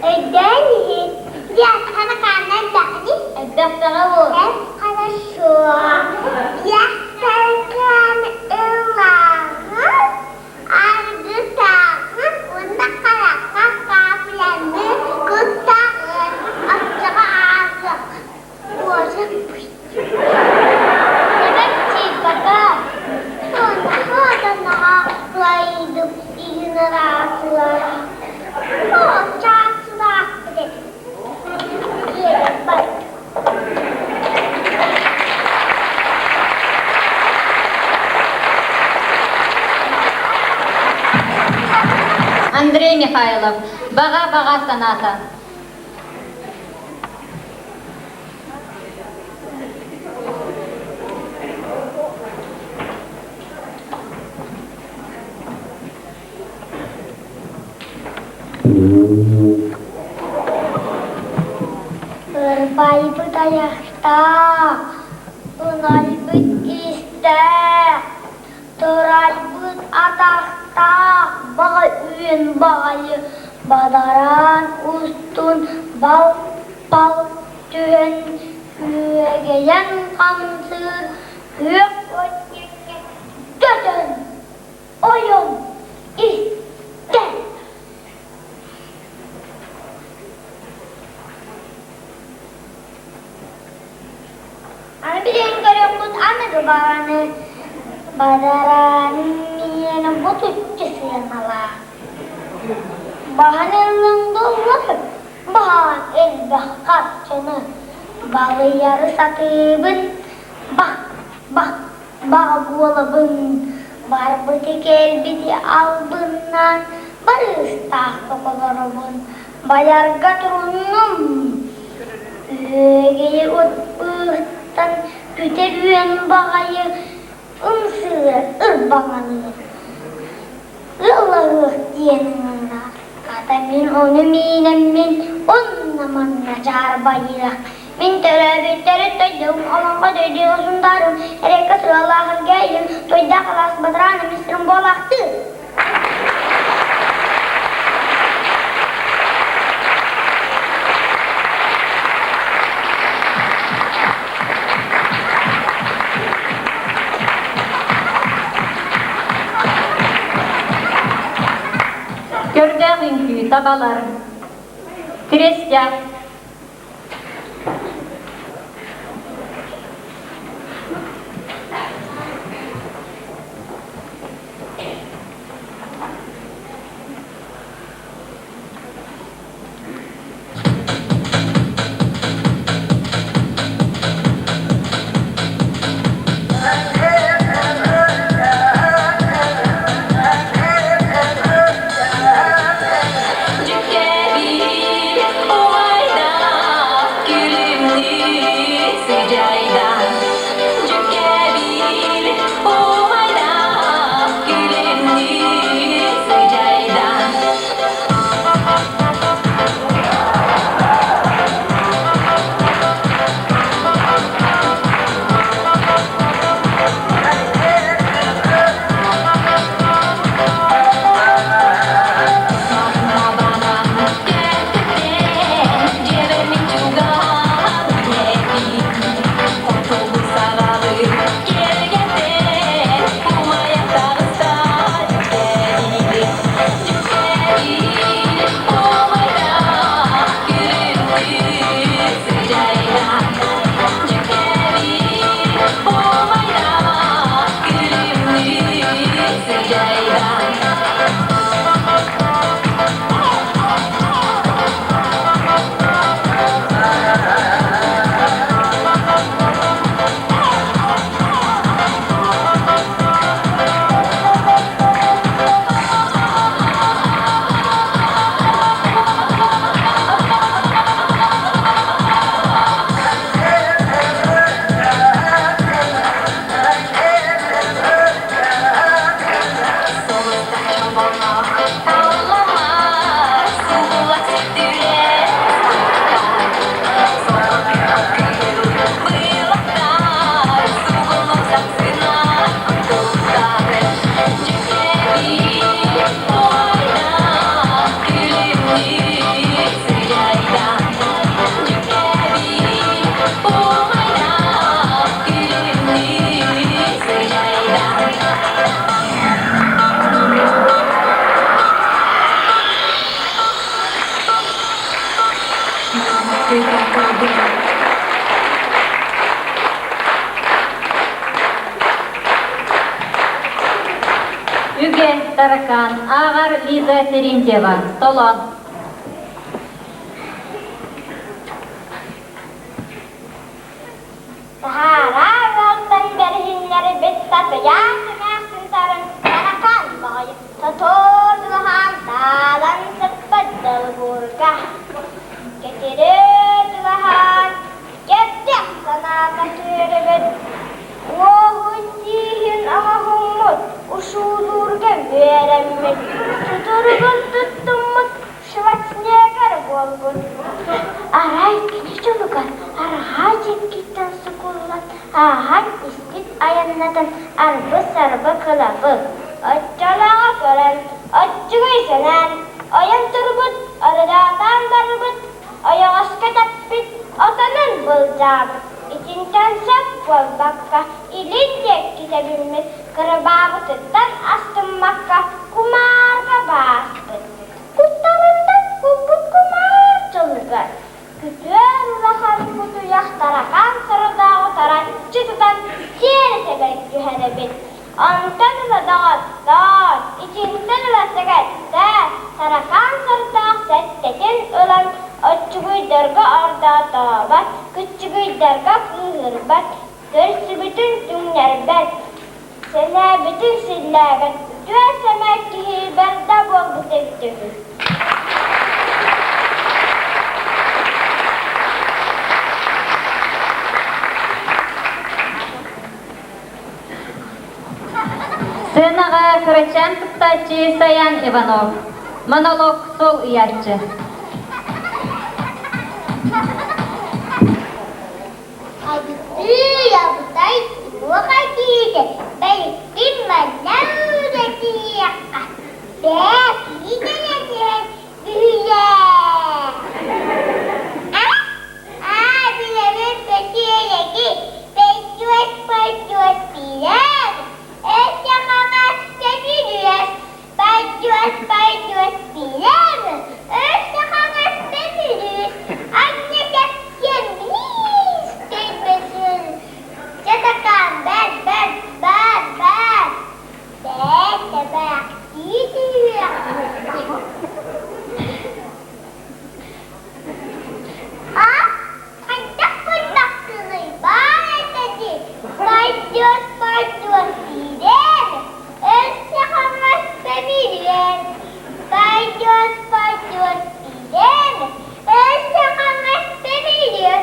Өйдөөн иһит. Я ханакааннан даҕаны. Элбэхтэҕэ буол. Хорошо. Я стакан ылаҕын, аргытаҕын уонна харахха капляны куттаҕын. Оччоҕо ааҕыах. Может быть. Эбэччи, пока. Наһаа кылайдым игнорациялар. Чаачылаах Андрей Михайлов, Баҕа-баҕа санаата. Ырбайбыт айахтаах, ынайбыт истээх, турайбыт атахтаах баҕа үөн баҕайы бадараан устун бал-бал түһэн күөгэйэн хамсыыр күөх өттүккэ көтөн ойон истэ. Аны билэн көрүөхпүт аныгы баҕаны бадараанын миэнэ ботуччу сыаналаах. Баһан ыллыҥ доллар, баһаан элбэх харчыны балыйары сатыыбын, бах, бах, баҕа буолабын, барбыты кэлбити албыннаан барыыстаах олоробун, байарга туруннум. Үөгэйи от быыһыттан күтэр үөн баҕайы ымсыыра ырбаҥалыыр. Ыаллаһыах диэн ыҥырар. Хата мин ону миинэммин онно-манна дьаарбайыах. Мин төрөөбүттэри тойдум, олоҥхо дойду сунтаарым, эрэкэ сыалаах эргээйим, тойдаах алаас батарааным истэрим буолаахтыы. Көрдөөх үҥкүү табалар. Крестьян. Дьүккэбил уайдаах күлүмнүү сыдьайда. Дьүккэбил уайдаах күлүмнүү сыдьайда. Убайдаах күлүмнүү сыдьаайда. Үгэ таракан ааҕар Лиза Терентьева. Толон. Таһаараа ыалтан бэриһиннэрбит татыйаас эмээхсин тарын таракан баҕайы тотор дулаһаан таалан сыппыт долбуурга Кэтирээ дулаһаан кэрдэх санаата түөрүбүт уоһун тииһин оҥоһуммут ушуулуурга үөрэммит сутуругун туттуммут Шварценеггер буолбут. Арай кини дьолугар арҕаа дьиҥкиттэн сукуллан ааһан испит айаннатан арбы-сарбы кылабы, оччолооҕу көрөн, оччугуй сэнээн, ойон турбут, арыдаатаан барбыт, ойоҕоско тэппит, отонун былдьаабыт. Итинтэн сөп буолбакка, илин диэки тэбиммит, кырбаабытыттан астыммакка кумаарга бааспыт. Кутталыттан куппут кумаар дьолугар, күтүөр улахан кутуйах таракаан сорудааҕы тараччы тутан сиэри тэбэн түһэрэбит. Онтон ыла доҕоттоор, итинтэн ыла сэгэттээр, таракаан сордоох сэттэтин ылан оччугуйдарга ордоотообот, кыччыгыйдарга кыыһырбат, көрсүбүтүн түҥнэрбэт, Сэнээбитин силлээбэт үтүө сэмэй киһи бэрдэ буолбут эбит үһү. Сценаҕа кырачаан кыттааччы Саян Иванов. Монолог суол ыйааччы. Абытыы, абытай, туох этиитэ, бэйиккин манна үлэтиэххэ, бээ, киһи кэлэтиэн бүһүлээ. Аа, билэбин бөтүөлэги, пойдёшь, пойдёшь, билэм, өссө хаҥас көбүрүөс, пойдёшь, пойдёшь, билэм, өссө хаҥас көбүрүөс, анньа совсем близко Чэ такаан бэр бэр бар бар бээ тэбээхтии түһүөх А хайдах куттаххыный баар этэ дии пойдёт пойдёт диирэн өссө хаҥас бэбириэн пойдёт пойдёт диирэн өссө хаҥас бэбириэн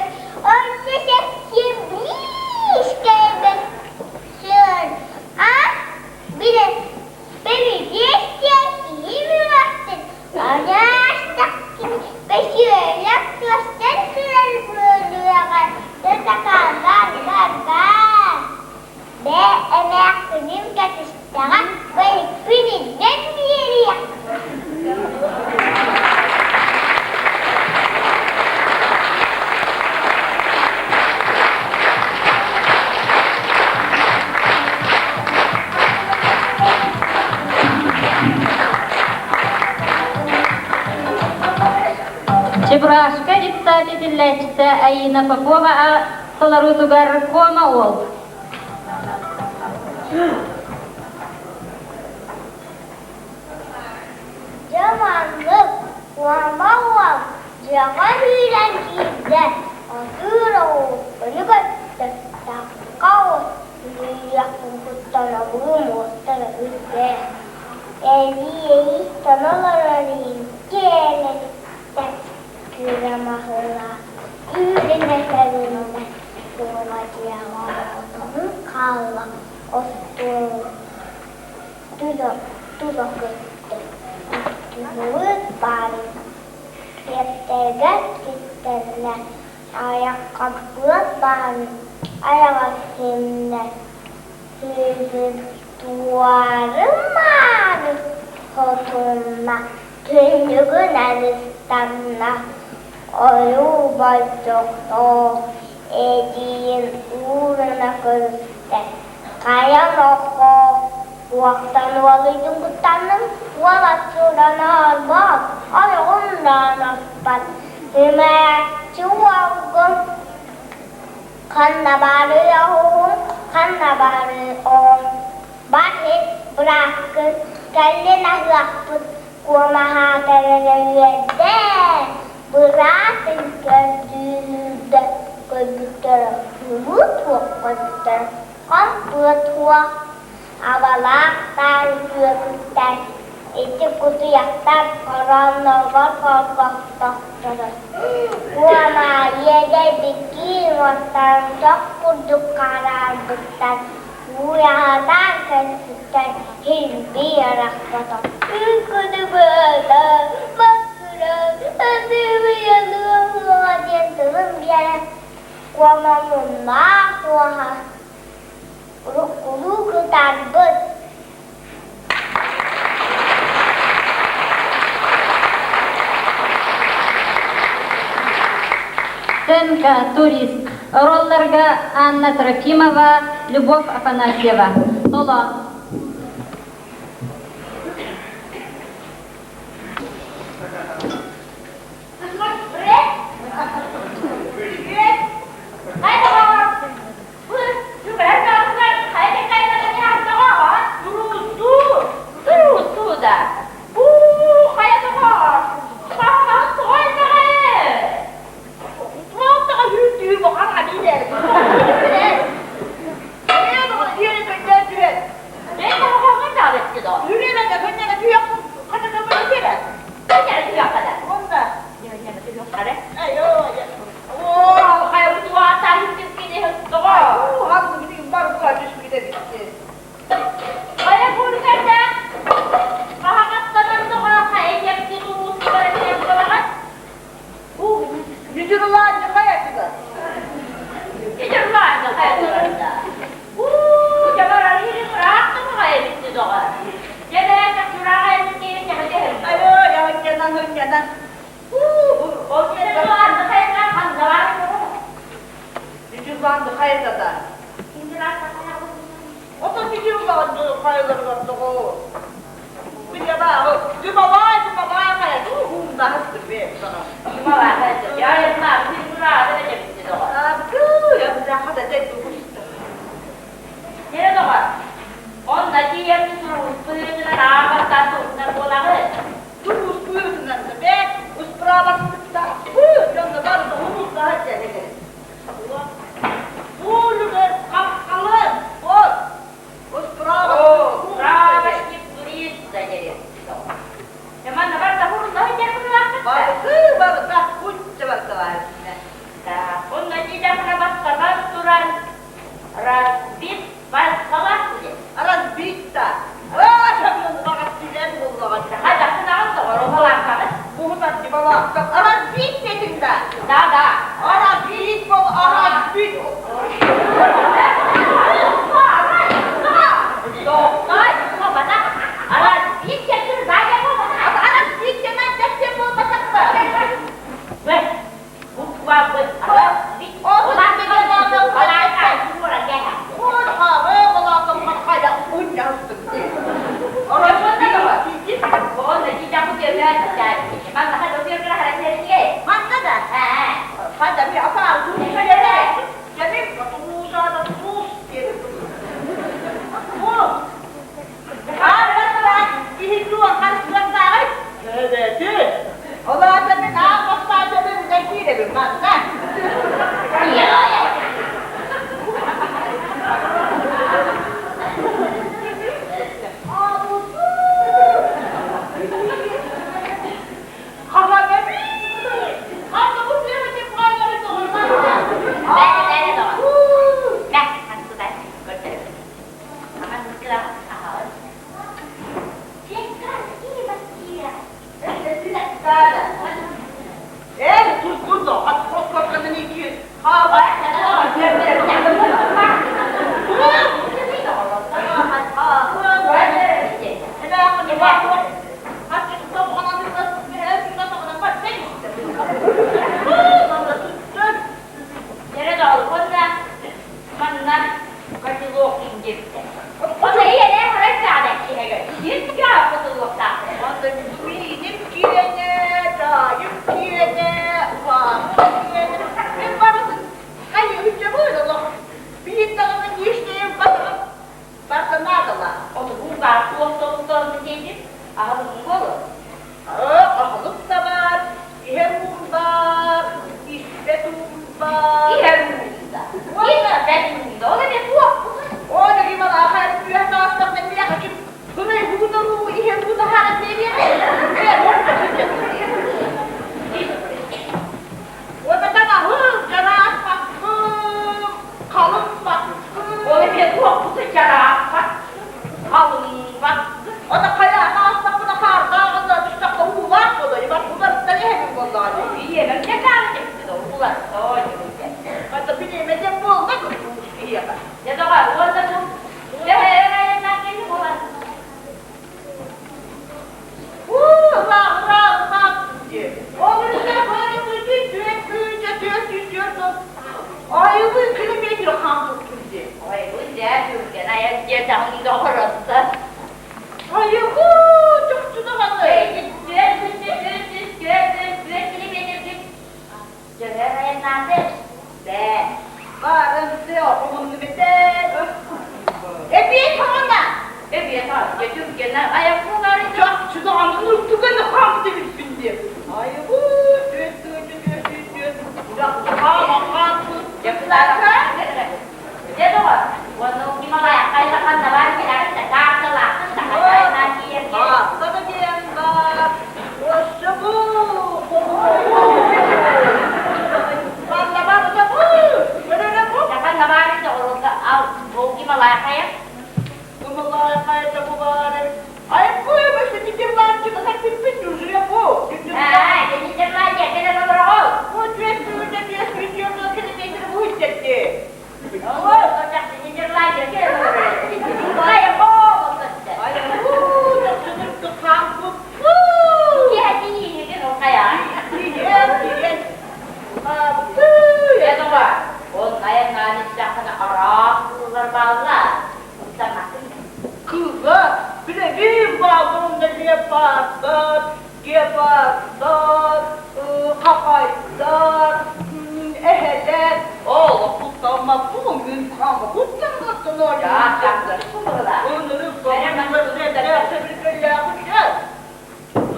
онно совсем близко эбит Сын а билэ бэбириэстиэн киһи үөхтүн Бөһүөлэк көстөн турар буолуоҕа, сатакаан бар-бар-бар. Бээ, эмээхсиним кэтистэҕэ, балыкпын илдьэн биэриэх. Чебурашка детсад иитиллээччитэ Аина Попова толоруутугар Кома уол. Дьэ маннык Куома уол дьиэҕэ киирэн киирдэ, атыыр оҕуһун көттө, такка Үүйэхпин куттанабын, уостара үрдэ. Эрий-эрий тоно олорор икки элэриттэн кыра маһыла үүрүнэ тэриннэ. Туома дьиэҕэ отонун хаалла, остуол тула көттө. Иккиһибит баарын киэптэргэ киттэннэ. Айахха быат баарын айаҕа симнэ, сыыһын туары-маары хотунна, түннүгүн арыстанна, ойуу болдьохтоох. Эдьиийин ууруна көрүстэ: «Хайа нохоо, туохтан уолуйдуҥ куттанныҥ? Уолаттаран оһорбот, ойоҕун да оҥоспот, үмээччи уолгун ханна баарый оһуһуҥ, ханна баарый оҕоҥ? Бар иһит бырааккын, кэллин аһыахпыт, Куомаһаатар эрэ үөрдэ, быраатын көрдүүрдэ көрбүттэрэ кымыы туох көрбүттэрэ хампыат туох абалаах таай үтүөкүттэр ити кутуйахтар хороонноругар хоргохтохторо Куома иэдэйбиттии уҥуохтарын чох курдук хараарбыттар Уураһатаан кэлбиттэр кирбии арахпатах Үҥкүнүбүөтэ, Маккыра, Ытыыбыйалыа диэн тылын биэрэн, куомаммыннаах уоһа уруккулуу кытарбыт. Сценка «Турист». Ролларга Анна Трофимова, Любовь Афанасьева. Соло. Уонна котелок иҥдирдэ. Ону ийэлээх арай саҕана иһэгэ. Икки котелоктаах. Мииним киэнэ, таайым киэнэ, уһааным киэнэ. Мин барытын хайыһыччабын олох. Биир даҕаны лишнее батарым барда наадалаах. Ону баар туох толуктарын диэтим. Аһылыгын буолуо. Аһылык да баар, иһэр уум баар, испэт уум баар. Иһэр уум да. Испэт уум да. Ол эмиэ туох Оо, дэгималааха үөх таастахна миэхэ ким гынай уутаруу иһэр уу таһааран биэриэҕэй? Уотатан аһыл, чараас баккым, халыҥ баккым. Ол эмиэ туохпутун чарааппат, халыҥ баккым. Ата хайа аастахпына хаардааҕына түстэххэ уулаах буолар, бар уларыттан иһэбин буоллаҕа дии. Ийэбэр дьэ кэппит ол уларыттоо дьэ. Хата билиэмэ диэн буолла киһиэхэ. Дьэ доҕор, уонна бу төһө айаннаах киһи буолан Айылы километр хаампыппын дии. Ой, бу дьэ түргэн айан диэтэҕиҥ доҕоротто. Айылы чахчы даҕаны. 444 километргит төһө айаннааты? Бээ. Баарым сыа омунну битэн. Эбиэт хаҕана. Эбиэт дьэ түргэн айан буолары Чахчы даҕаны нуртуганы хаамты билбин диэ. Айылы түөрт тыынча түөрт сүүс түөрт. Чахчы хаама хаампыт. Дьэ кулаара. Дьэ доҕор, уонна ол Гималайа хайда ханна баар кэлэҕин да каарталааххын да ханна тиийэргэ. Каарта да диэн баар. Өссө бу Ханна барыта бу? Көрөрө бу. Ханна баар доҕор, ол Гималай хайа? Гималай хайата бу баар. Ай бу өссө Нидерландияда саппиппин уже бу. Аа, Нидерландия кэлэн олороҕу. Бу түөрт сүүрдэ биэс сүүрдэ километр бу үттэти. Нидерландия кэлэн олорор. Хайа боо Ай бу чахчынырды хаампыт. Тиийэн, тиийэн. Хаампыт. Кыыла, билэбин баалларында леопардар, гепардар, хахайдар, эһэлэр. Олох куттаммаппын, мин хаама куттамматтан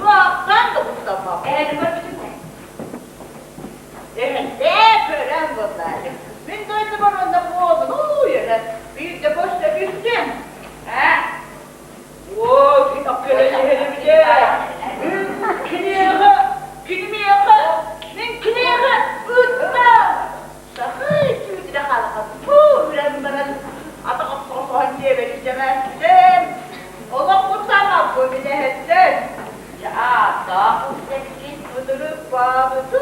Туохтан да куттаммаппын. Эһэтээ көрөн буоллаары. Мин дойдубар онно буолун уу эрэ биирдэ көстө түстүм. Э? Оо, кини Киниэхэ, кинимиэхэ, мин киниэхэ ыттам. Сахай түүтүнэ хаалаха бу үрэн баран атаҕым соһон диэбэти дьэмээттим. Олох куттаммаппын билэһэттэн. Ытырык баабыты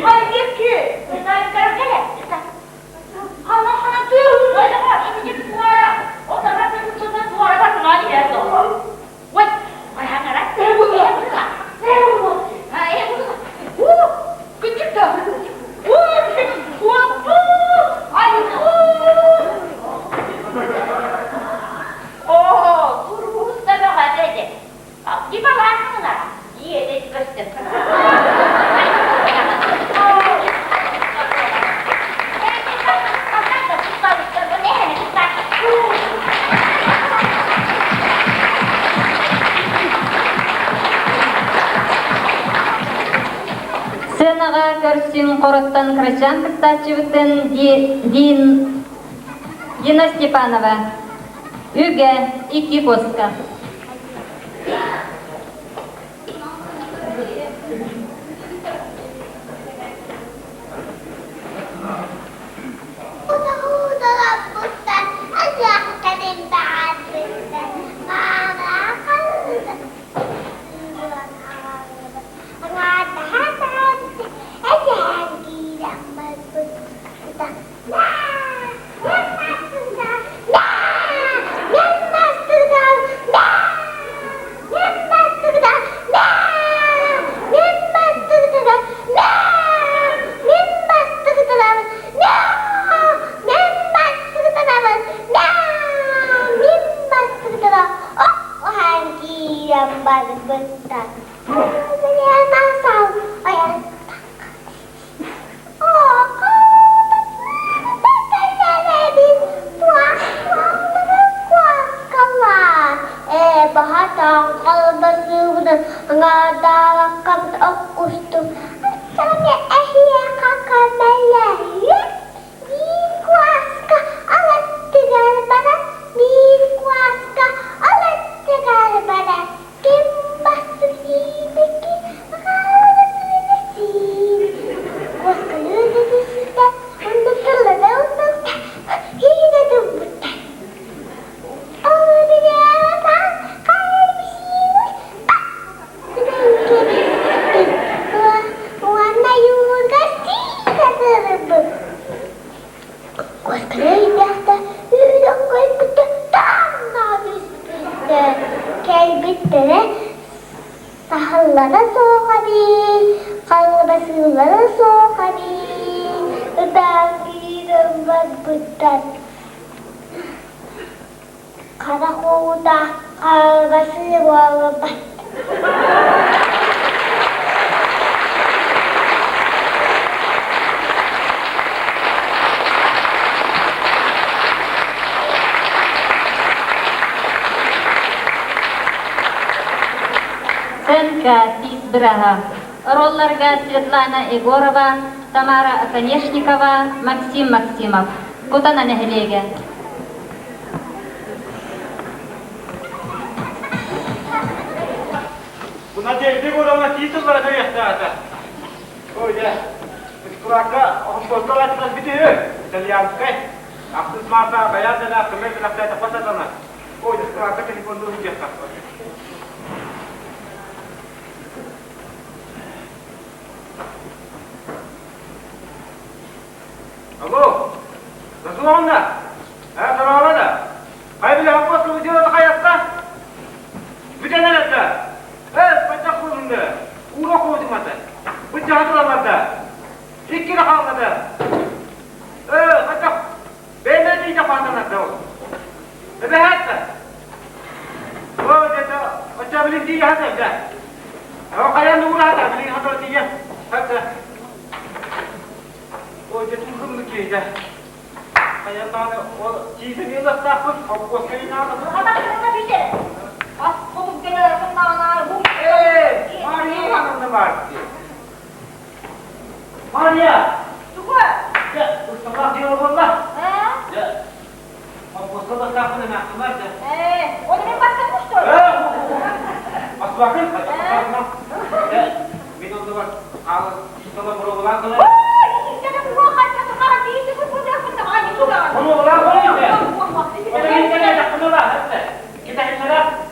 Хайдеки? Хана хана Сценаҕа көрсүн хороттон кырачаан кыттааччыбытын Дин Дина Степанова Үгэ икки куоска. Соня эһиэхэ көмөлөһүө, биир куоска алаттыгар баран, биир куоска алаттыгар баран, ким бастык сиибикки хааласыны сиир. Куоскалыы да түсүттэ, онно тыллана ылбыта, хиинэ тылбыта. Ол билээтаан хайбисиибит Уонна юурга сиитэ сырыбыт. Куоскалыы өйдөөхтө үүрэн көрбүттэ таанна түспүттэ. Кэлбиттэрэ саһыллара суох эбит, халбасыылара суох эбит, ытаан киирэн барбыттар. Харах уута халбасыы буолбат. Сценка тиис быраһа. Ролларга Светлана Егорова, Тамара Оконешникова, Максим Максимов. Кутана нэһилиэгэ. Бу Надежда Егоровна титуллара төрүөхтаата. Ой, дьэ, Куракка хомпуоска латынан бүтүһү, итальянскай. Ахсыс марта баян дана көмөр бэлэхтээтэ хосатана. Ой, куракка телефоннуу сылдьыахха. Алло, Расуловна, ә, сороола да. Хай биле хомпуоска бүтүө хайаста? Бүтэн эрэр да. Э, баччах буолунда. Уура куотумата. Быччаха тураллар да. Икки да хаалла да. Э, хачах. Бэйэлэрин иитэ хаатанар да ол. Эбэһээт да. О, дьэ, оччо билин тиийэ хатар да. О, хайан уураата, билин хатар тиийэ. Хатта. Ой, дьэ, тургумну киһитэ. Хайан даҕаны ол тиисэни ылыахтаахпын, холкуоска инаатым. Атахтарына бүтэр. Ас хотук генератын наанаа бу. Ээ, Мария Ивановна баар дии. Мария! Тугу? Дьэ, усталаах дьыала буолла. Ээ? Дьэ, холкуоска ылыахтаахпын эмээхсиннэр дьэ. Ээ, ол мен бастан что? Ээ, Баспакын, Дьэ, мин оннугар хаалан тиисала боруобалаан кэлэр. Боруобалаан кэлэр.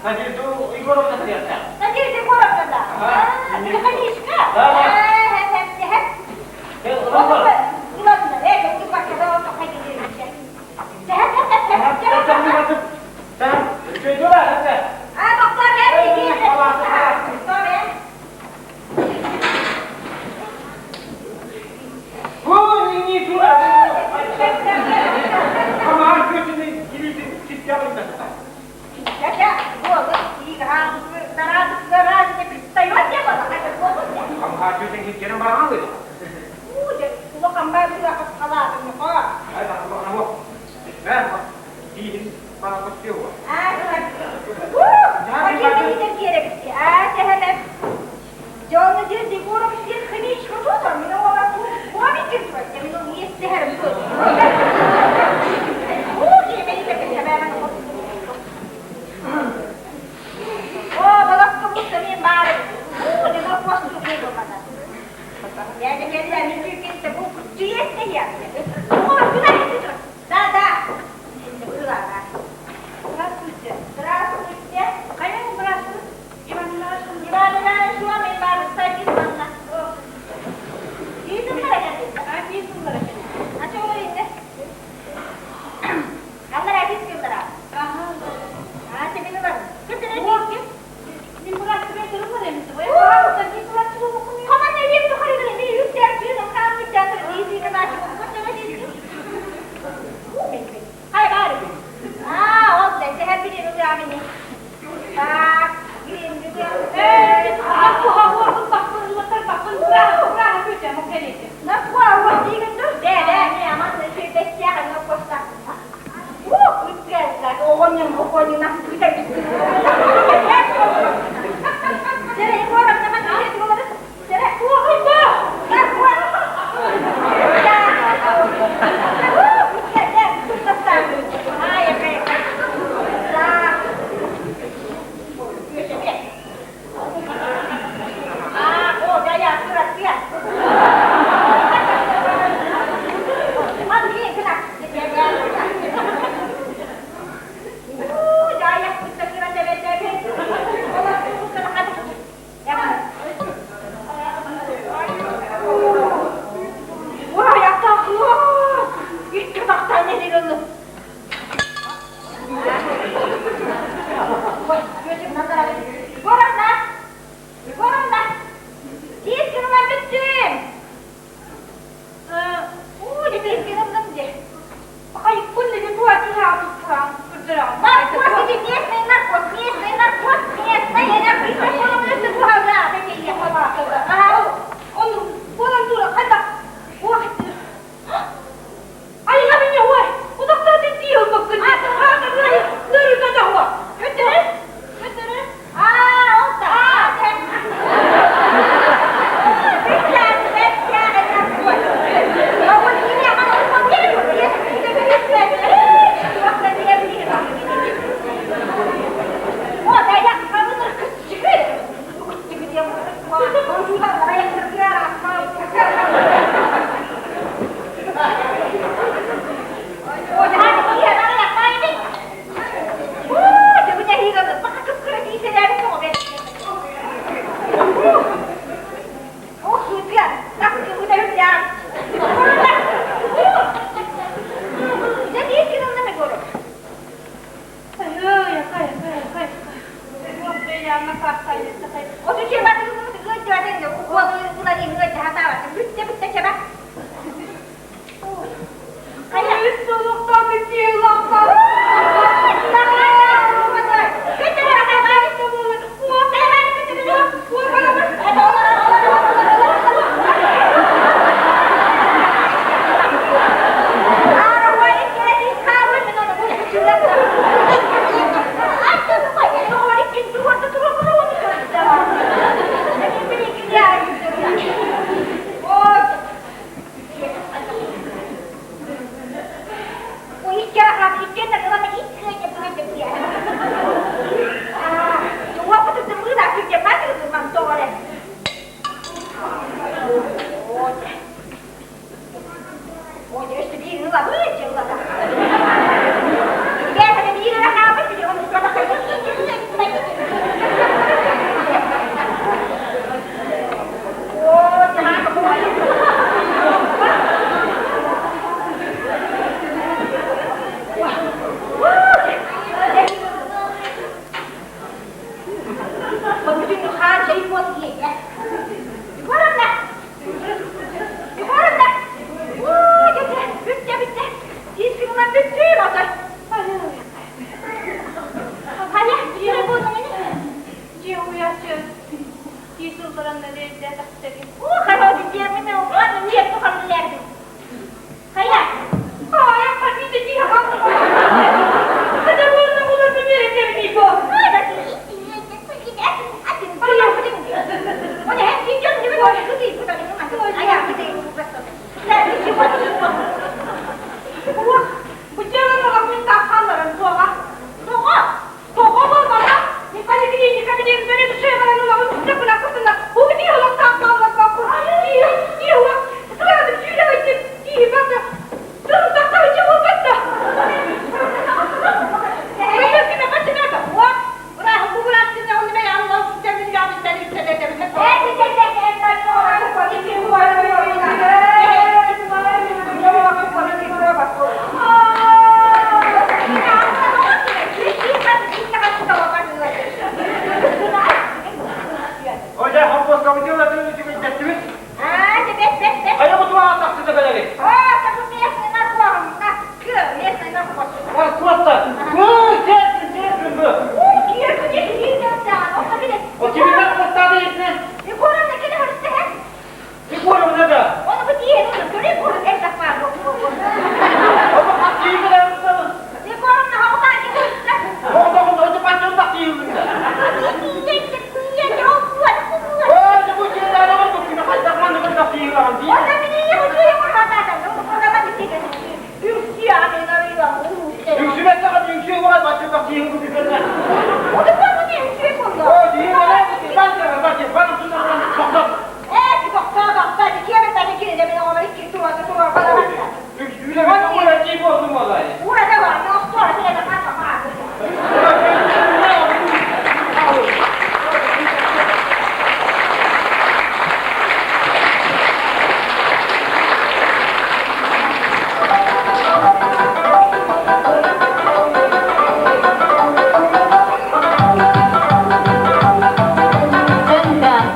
Надежда Егоровна Надежда Егоровна, да. Механичка.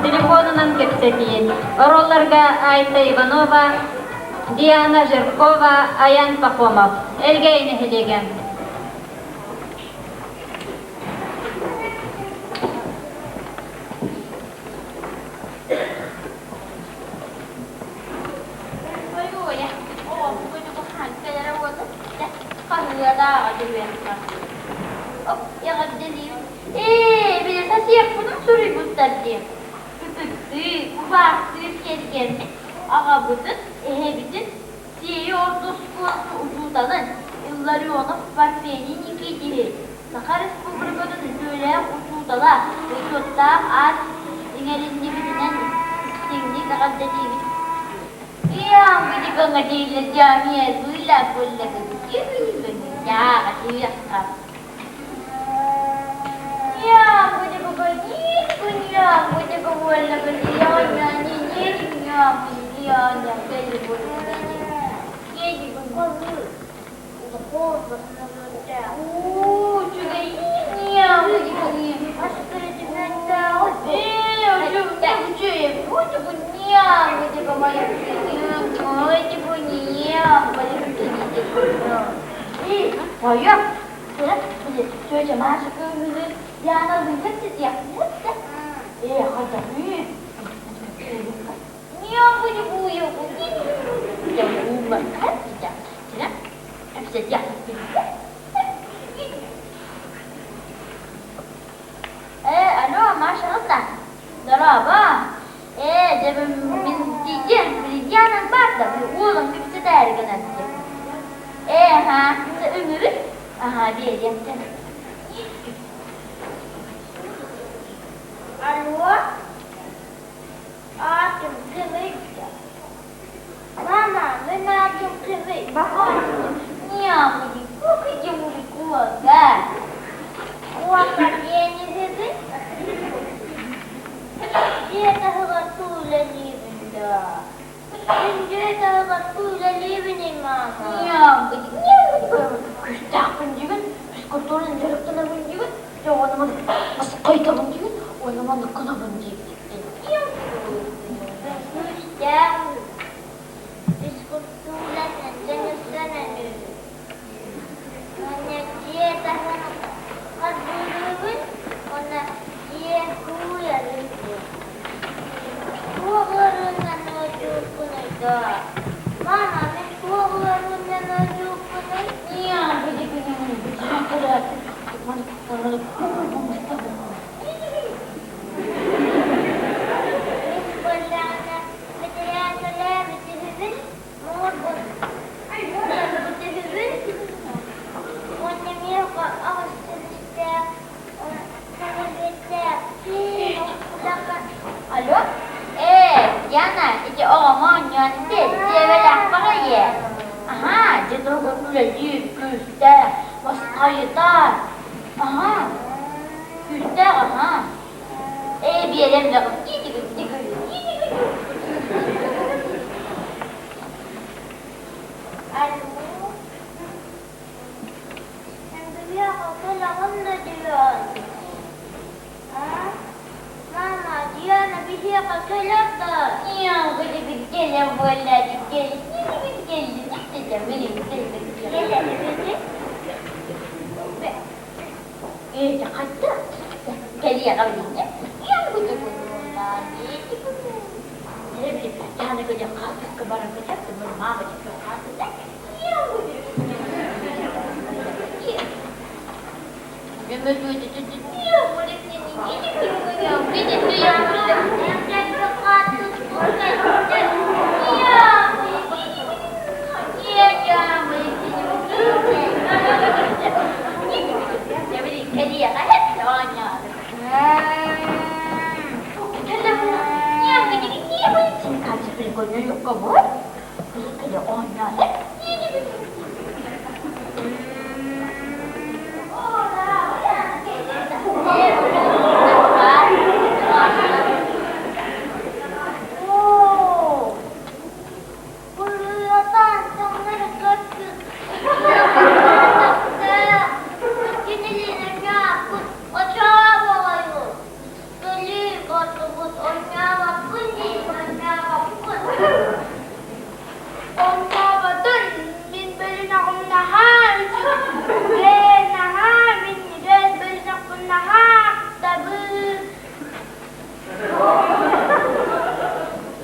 Телефонунан кэпсэтии. Оруолларга Айта Иванова, Диана Жиркова, Аян Пахомов. Элгээйи нэһилиэгэ. Ээ, били сосиэппутун суруйбуттар дии. Ытыктыы, убаастыыр кэргэммит, аҕабытын, эһэбитин Сиэйи орто оскуолатын учууталын Илларионов Парфений Никитиһи, Саха Республикатын үтүөлээх учуутала, бочуоттаах аат иҥэриллибитинэн истиҥник эҕэрдэлиибит. Э, алло, Маша, да? Здорово. Э, дьэ мин тиийдим, Лидианан барда, уолум кэпсэтээри гынан Э, ха, үҥүрүт? Аха, биэриэм Алло? Аатым кимий? Мама, мин аатым кимий? Нямы, кука. Куока диэн үһүбүн. Дьиэ таһыгар туулэлиибин даа. Мин дьиэ таһыгар туулэлиибиний, мама? Нямы, нямы, күстээхпин диигин, физкультуранан дьарыктанабын диигин, дьэ уонна маны басқайтабын диигин, уонна маннык гынабын диигин. Мин күүстээхпин. Физкультуранан дьарыктанабын. Уонна дьиэ таһын харбыырыбын, уонна дьиэ кууйарыбын. Туох ыарыынан ыалдьыбыппыный даа? Мама, мин туох ыарыынан ыалдьыбыппыный? Мин буоллаҕына бэтэрээн төлөөбүт үһүбүн, муҥурбут муҥурбут үһүбүн уонна миэхэ аҕыс силистээх Алло? Э, Диана, ити оҕоҥ оонньоон ити, дьиэбэлээх баҕайы. Аһаа, дьэ туругун үлэлиир, күүстээх, басқайытар. Аһаа, күүстээх, аһаа. Ээ, биэрэм даҕаны, тиитигин, тигин, тиитигин. Алло? Эбиэхэ кэлэҕин да диэн. А? Мама, Диана биһиэхэ кэлэр да? Кэлэр эбити. Оо, Курутаан таҥнары көрбүт. Кинилиин оонньообут, очообоҕойу. Көлүү хотубут оонньообоппун дии оонньообоппун. Оонньооботун мин бөлүнэҕим наһаа үчүгэй. Ээ, наһаа минньигэс бөлүнэхпин наһаа ахтабын.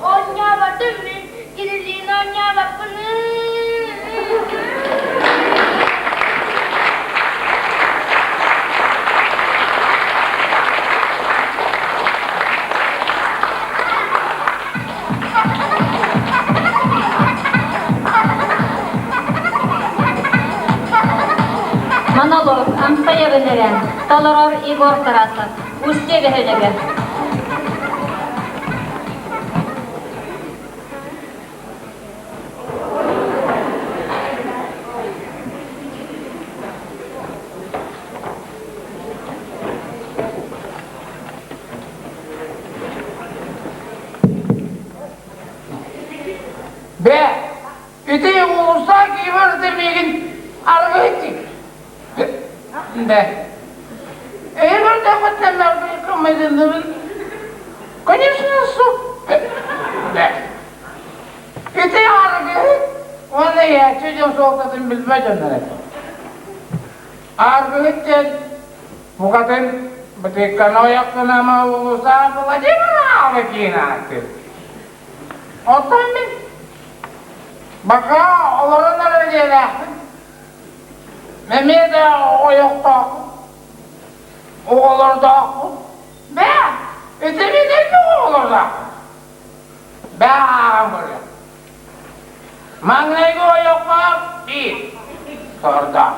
Оонньооботум мин кинилиин оонньообоппун. Монолог Амсаевын эрэн, толорор Егор Тарасов, Устье бөһүөлэгэ. Бээ, ити уулусса киирэр ити миигин арыгы Да. Конечно, суп. Да. Ити аргыһыт уонна иһээччи дьон суолтатын билбэт дьоннор этэ. Аргыһыт диэн букатын бытыыкканы ойохтунама уулусаа Владимир Аалыкин ааттыыр. Оттон мин бака олорон эрэр дьиэлээхпин. Эмиэ да ойохтоохпун, оҕолордоохпун. Бээ, ити мин элбэх оҕолордоохпун. Бээ ааҕан көрүө. Маҥнайгы ойоххо биир сордоох.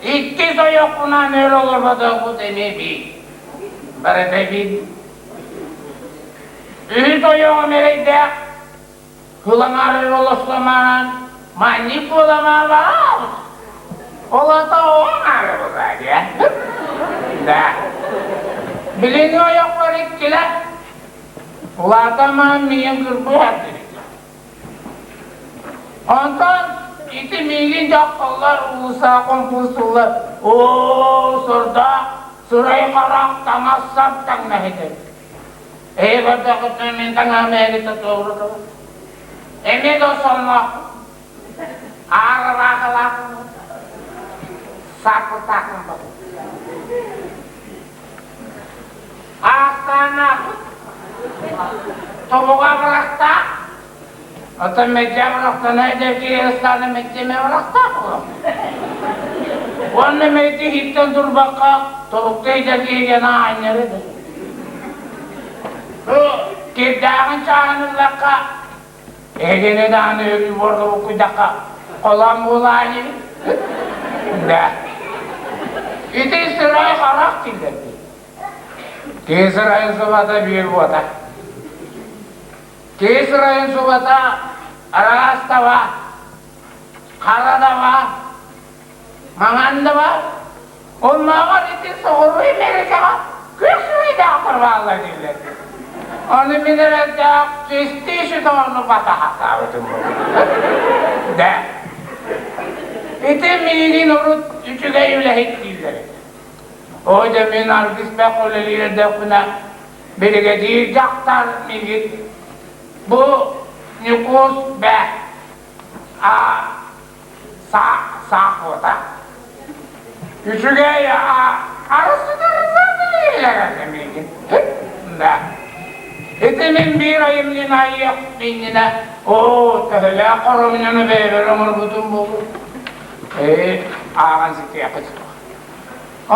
Иккис ойохпунаан өр олорботохпут эмиэ биир. Барыта биир. Үһүс ойоҕум эрэйдээх Кылаҥар олосломаан манньык буоламаабаал. Ол ата оҥары буолаа диэ. Да. Билиҥҥи ойохпор иккилэр. Улаатамаан миигин кырбыһар Онтон ити миигин дьахталлар уулусса хомпуустуллар. Оо, сордоох, сырай-харах, таҥас-сап таҥнаһыты. Ээ бардаҕытына мин таҥаһым эһигиттэн туоһурутабын. Эмиэ да сонноох, ааралаахалаах, сааккытаахпын бабын. Аастаанаахпыт, тобуга бырахтаах, оттон мэддьэ бырахтана эдэркии ыстаана мэддьэмэ бырахтаах буолар. Уонна мэйти иһиттэн турбакка тобукта иһитэр киһи аанньары да. Бу кирдээҕин чааһын ыллахха, эһигини даҕаны өрүү буорга буккуйдахха, холоон буолаа инибит. Да. Ити сырай харах киллэрдин. Киһи сырайын субата биир буота. Киһи сырайын субата араас таба, хара таба, маҥан да баар. Оннооҕор ити соҕуруу Америкаҕа күөх сырайдаахтар бааллар дииллэр. Ону мин эрэлдээх чистии сүтону батаһатаабытым Да. Ити миигин урут үчүгэй үлэһит дииллэр этэ. Оо дьэ мин аргыспах үлэлиир эрдэхпинэ биригэдьиир дьахтар миигин бу Ньукуус бэ а саахуота. Үчүгэй арысытарысатыылэрэ Да. Ити мин биир айымньыны айыах иннинэ оо төһөлөөх хоромньуну бэйэбэр оҥорбутум буолуо. Ээ ааҕан ситиэххит суох.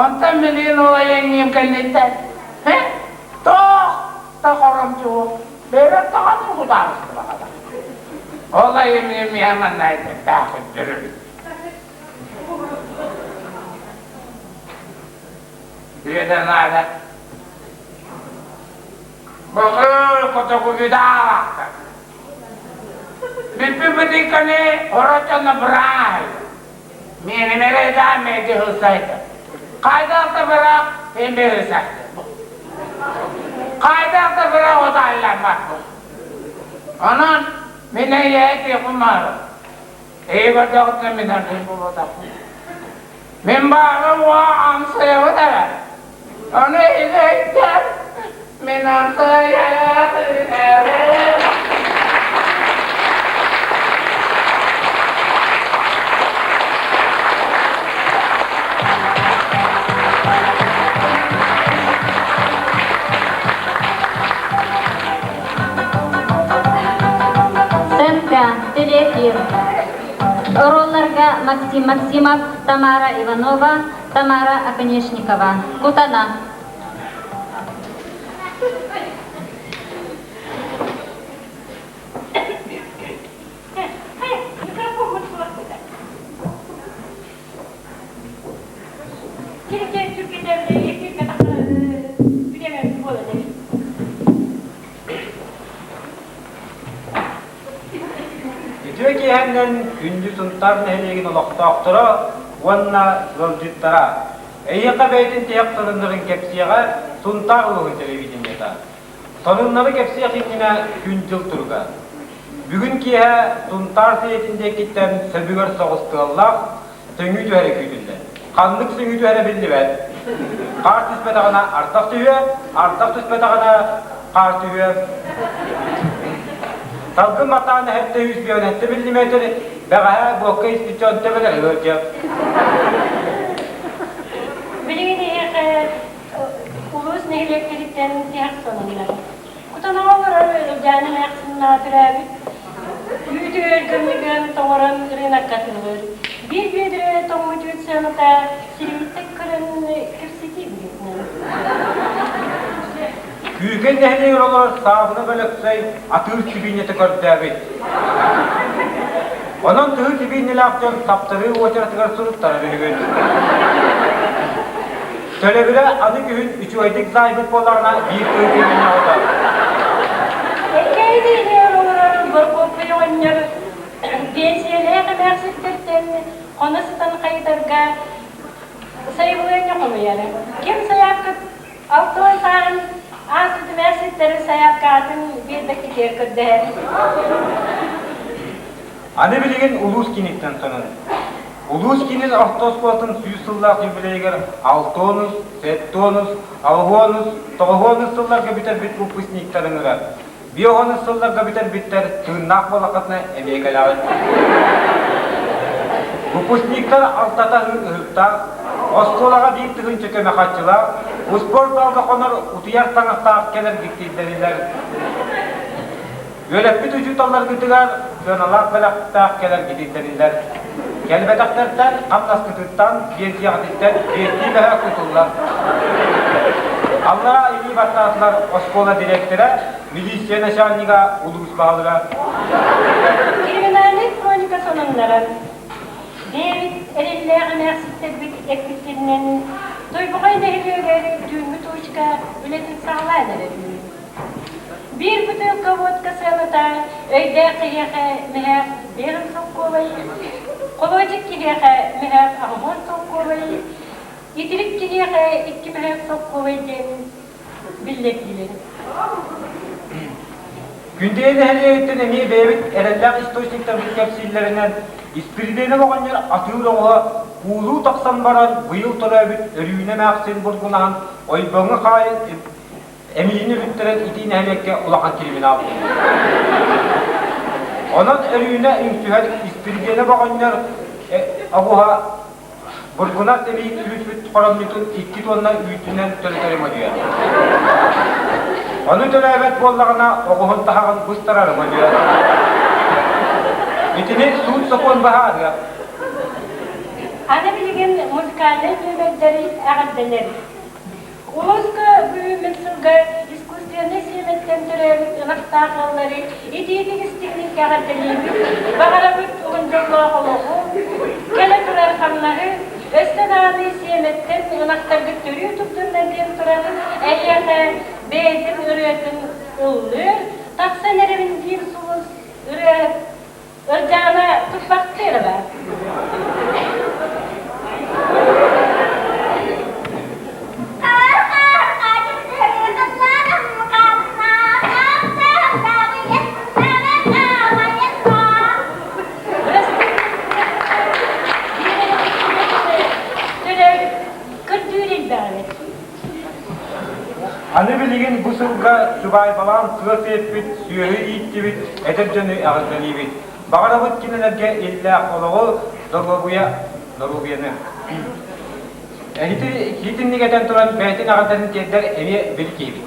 Онтон билигин ол айанньыым кэнниттэн туох да хоромчу бэйэбэр даҕаны судаарыстыбаҕа Ол айымньы миэхэ манна этэрдээх өйдөрөбүн. Үөдэ наада. Бакыр котокугудаалаахтар. Бүппүпүтикканы оротоно браай. Миэнемере да мэди хысайда. Хайдах да быраак эмбе хысайда. Хайдах да быраак оталламмат. Онон мин эйээтиэхпин баҕарабын. Эйэ көрдөҕүттэн мин ардыы буолуотахпын. Мин баара уо амсайабын эрэ. Ону эһиги өйдөөн мин амсайабын эрэ. Сценка, телеэфир. Оруолларга Максим Максимов, Тамара Иванова, Тамара Оконешникова. Кутана. Үтүө киэһэннэн күндү Сунтаар нэһилиэгин олохтоохторо уонна ыалдьыттара! Эйиэхэ бэйэтин тиһэх сонуннарын кэпсиэҕэ Сунтаар улууһун телевидениета. Сонуннары кэпсиэх иннинэ күн-дьыл туруга. Бүгүн киэһэ Сунтаар сиэтин диэкиттэн сөбүгэр соҕус тыаллаах, сөҥүү түһэрэ күүтүллэр. Ханнык сөҥүү түһэрэ биллибэт. Хаар түспэтэҕинэ ардах түһүө, ардах түспэтэҕинэ хаар түһүө. Салгын матаан эһэттэ 157 миллиметр, бэҕэһээ буокка испит дьон төбөлөрө ыалдьар. Билигин эһиэхэ улуус нэһилиэктэриттэн тиһэх сонуннар. Кутанаҕа олорор Ылдьаана эмээхсин төрөөбүт үүтү өлгөмнүгүн тоҥорон ырыынакка атыылыыр. Биир биэдэрэ тоҥмут үүт сыаната сиримиттэн көрөн кэпсэтии быһыытынан. Күүкэй нэһилиэгэр олорор Саабына Бөлөксөй атыыр сибиинньэтэ көрдөөбүт. Онон тыһы сибиинньэлээх дьон таптарыы уочаратыгар суруттарар үһүгүн. Төлөбүрэ аны күһүн үчүгэйдик заайбыт буоллаҕына биир тыһы сибиинньэ оҕото. Эккэйи иһигэр олорор Боркуоппай оҕонньор биэнсийэлээх эмээхситтэртэн хоно сытан хайытарга сайабылыанньа хомуйар. Ким сайаапкыт Алтан сааһын ааспыт эмээхситтэрин сайаапкаатын биэрбэккитигэр көрдөһөр. Аны билигин улуус кииниттэн сонун. Улуус киинин орто оскуолатын сүүс сыллаах юбилейыгар алтонус, сеттонус, аҕыһонус, тоҕуһуонус сылларга бүтэрбит выпускниктар ыҥырар. Биоһонус сылларга бүтэрбиттэр тыыннаах буоллаххытына эмиэ кэлэҕит. Выпускниктар алтата ыһыктаах, оскуолаҕа биир тыһыынча көмө харчылаах, успуорт залга хонор утуйар таҥастаах кэлэр дьиктирдэрилэр. Үөрэппит учууталларгытыгар сыаналаах бэлэхтээх кэлэр дьиктирдэрилэр. Кэлбэтэхтэртэн хамнаскытыттан, биэнсийэҕититтэн биэстии бэһэ кутуллар. Аллараа илии баттаатылар оскуола дириэктэрэ, милиция начальнига, улуус баһылыга. Криминальнай хроника сонуннара Дэвид эрэллээх эмээхситтэрбит эппиттэринэн Тойбохой нэһилиэгэр түүҥҥү туочка үлэтин саҕалаан эрэр Биир бытыылка водка сыаната өйдөөх киһиэхэ мөһөөх биэҕин солкуобай, холуочук киһиэхэ мөһөөх аҕыһуон солкуобай, итирик киһиэхэ икки мөһөөх солкуобай диэн биллэрдилэр. Күндэйэ нэһилиэгиттэн эмиэ бэйэбит эрэллээх источниктарбыт кэпсииллэринэн, Испирдиэнэп оҕонньор атыыр оҕоһо куулуу тахсан баран быйыл төрөөбүт Өрүүнэ эмээхсин бургунаһан ойбоҥҥо хаайан Эмиийин өрүттэрэн итии нэһилиэккэ улахан криминал буолла. Онон Өрүүнэ үҥсүһэр Испирдиэнэп оҕонньор оҕуһа Бургунас эмиий күүспүт хоромньутун икки туонна үүтүнэн төлөтөрү модьуйар. Ону төлөөбөт буоллаҕына оҕуһун таһаҕын быстарары модьуйар. Итини суут-сокуон быһаарыа. Аны билигин музыкальнай нүөмэрдэри эҕэрдэлэр. Улууска бүгүҥҥү сылга искусственнай сиэмэттэн төрөөбүт ынахтаах ыаллары итиитик-истиҥник эҕэрдэлиибит, баҕарабыт уһун дьоллоох олоҕу, кэлэ турар хамнаһы, өссө даҕаны сиэмэттэн ынахтаргыт төрүү турдуннар диэн туран, эһиэхэ бэйэтин ырыатын ыллыыр, тахсан эрэбин диир сулус ырыа Ырдьаана Туппахтырова. Көрдүүр элбэҕи. Аны билигин бу сылга сыбаайбалаан сыа сиэппит, сүөһү ииттибит эдэр дьону эҕэрдэлиибит. Баҕарабыт кинилэргэ иллээх олоҕу, доруобуйа, доруобуйаны. Эһити итинник этэн туран бэйэтин эҕэрдэтин тиэрдэр эмиэ били киһибит.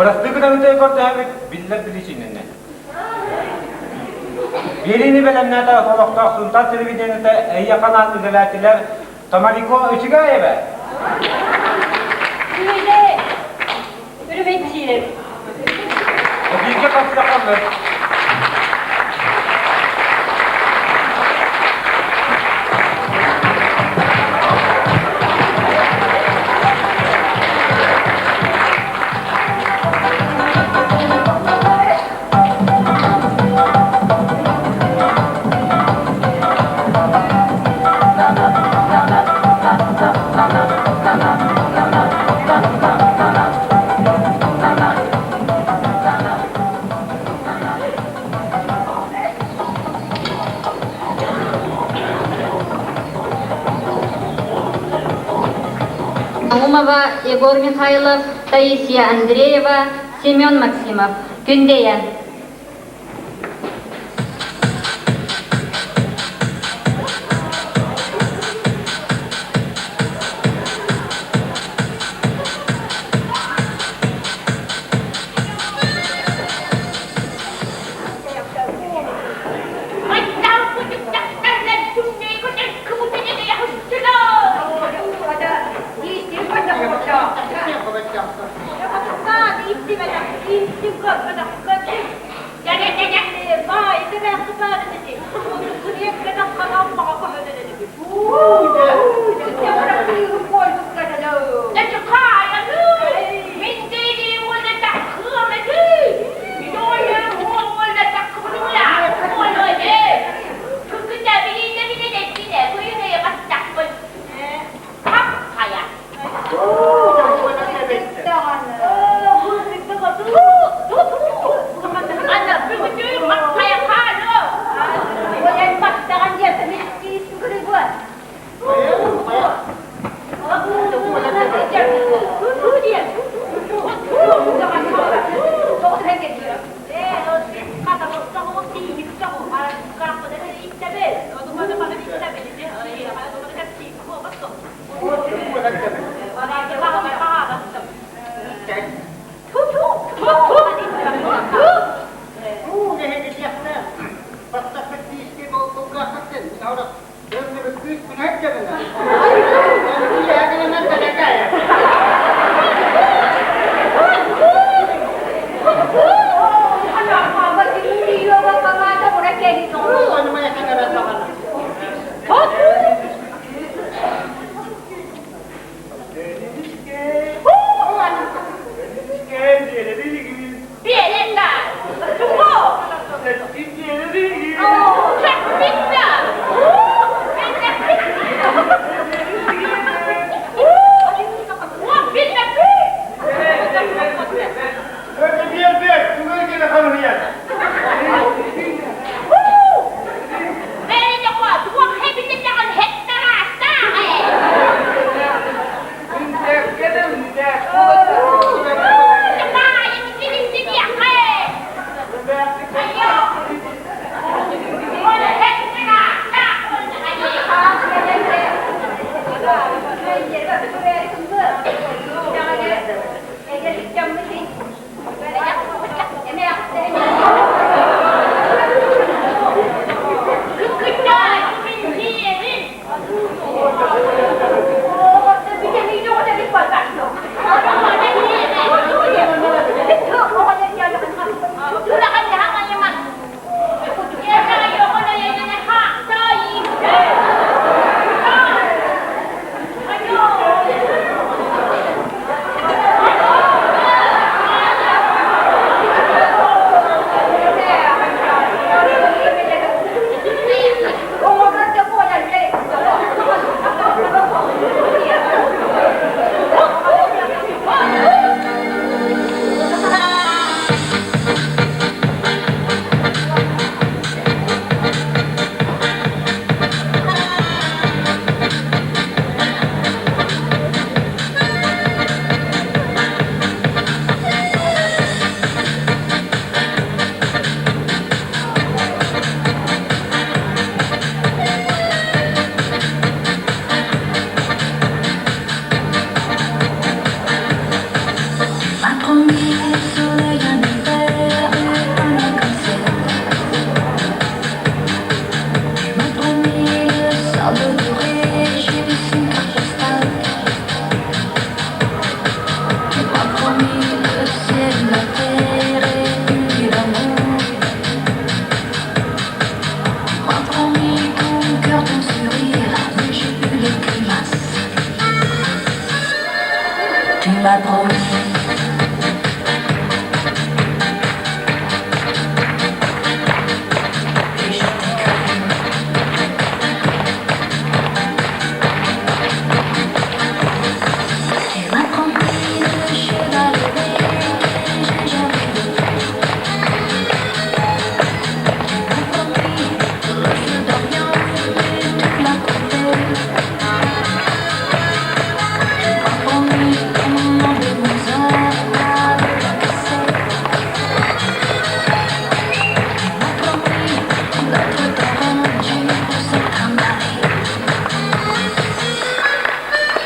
Бырастыы гынабыт көрдөһөбүт биллэр билисиннэнэ. Биэриини бэлэмнээтэ олохтоох Сунтаар телевидениета эйиэхэ анаан үлэлээтилэр Тамарико Үчүгэйэбэ. Үһүдэ үрүмэччиирэр. Бииргэ хапсахаллар. Наумова, Егор Михайлов, Таисия Андреева, Семен Максимов. Күндэйэ.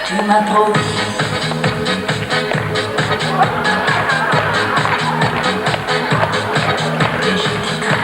Tu m'as promis. Et je t'ai cru.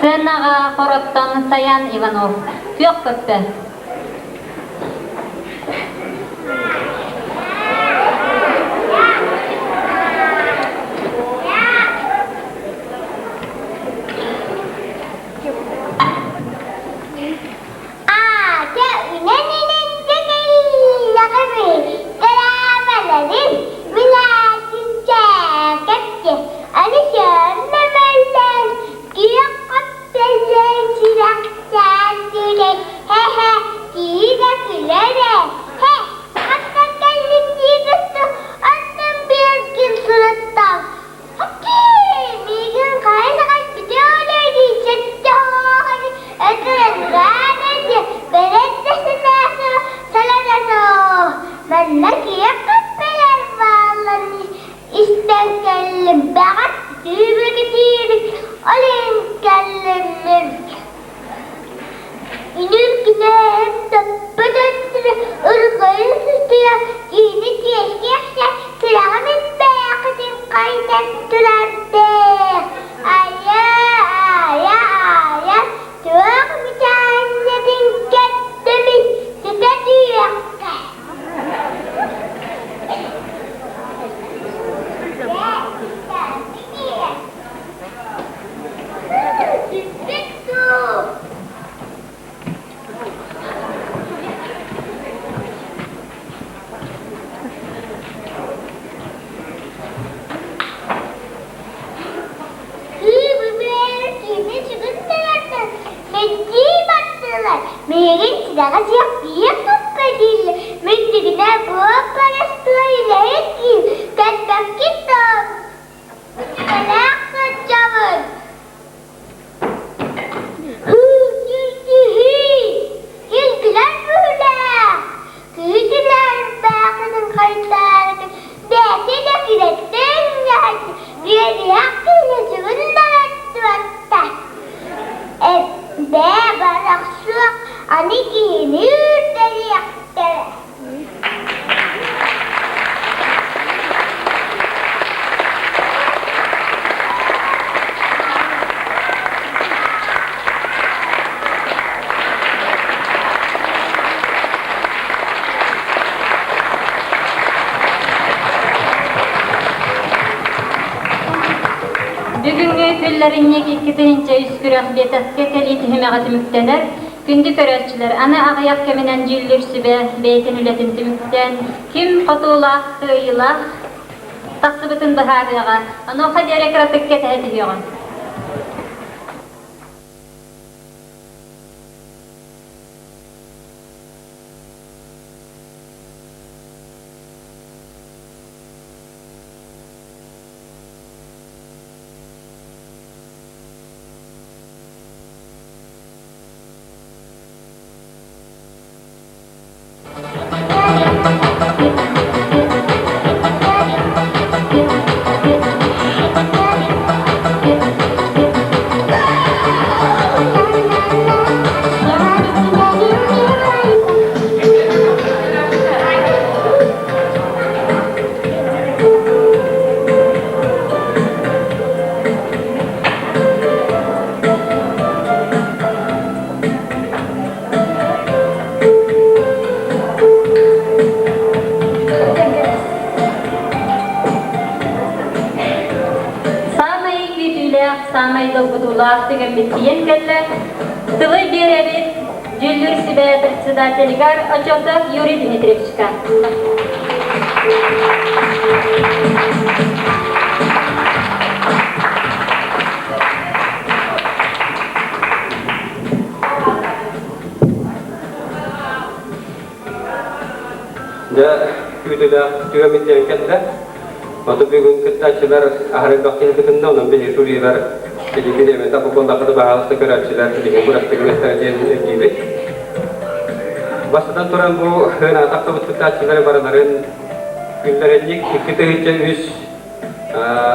Сценаҕа Хороттон Саян Иванов күөх көппө. Аата үнэн-үнэн кэллэҕим Тэрээмэлэрин мин аатын чээкэпчэ Аны сөрмөмөллөөн күөх хапталлаан сүрэхтээн түлэй Хэ-хэ киһи да күлэр ээ Хэ хантан кэллиҥ дии тусту Онтон биэргин суруттаҥ Миигин хайа саҕайбыты өлөрдүү сэттэ оҕоҕо өтөрөнүгэр бэрт да санаата саланасоо манна киһи кэппэлэр баалларын истэн кэллим бэҕэт түүбүгүтүүрүк ол иһин кэллиммин Үнүр күнээһим таппыт өттүнэ ырҕайын сыстыйа киһини чиэскиэхсэ сүрэҕим иппээхитин хайдан турардээх айа айа айа туох мичээннэтин кэттэмин ситэ түһүөххэ Сиппит дуу? Миигин сирэҕэ сиэх биир туппа дииллэр, мүннүгүнэ буоп барастыа үлэһит киин, кэлбэккит доо, Үлэлээх сылдьабын. Һүү-тү-тү-һүй! Килгилэр быһыылаах. Күүтүлэр баахытын хайдаарытын бэйэтэ да күрэттэн үөрүйэх киһи сүгүн бараттыбатта. Бээ барахсыах аны киһини үрдэриэхтэрэ. Бүгүҥҥү күллэринньик 2003 күрэх биэтэскэ кэлии түһүмэҕэ түмүктэнэр. Күндү көрөөччүлэр, аны аҕыйах кэминэн дьүүллүүр сүбэ бэйэтин үлэтин түмүктээн, ким хотуулаах, кыайыылаах тахсыбытын быһаарыаҕа. Онуоха диэри кыратык кэтэһэ түһүөҕүҥ. саамай долгутуулаах түгэммит тиийэн кэллэ. Тылы биэрэбит дьүүллүүр сүбэ председателигэр Очосов Юрий Дмитриевичка. Дьэ, күүтүүлээх түгэммит диэн кэллэ. Оту бүгүн кыттааччылар аһары элбэх киһи кытынна, онон биһиги жюрилар биһиги бириэмэтэ буоллахха баһаалыста көрөөччүлэр билигин күрэхтэһиэхтэрэ диэн өйдүүбүт. Бастатан туран бу ыарахан тахсыбыт кыттааччылары барыларын күллэринник 2003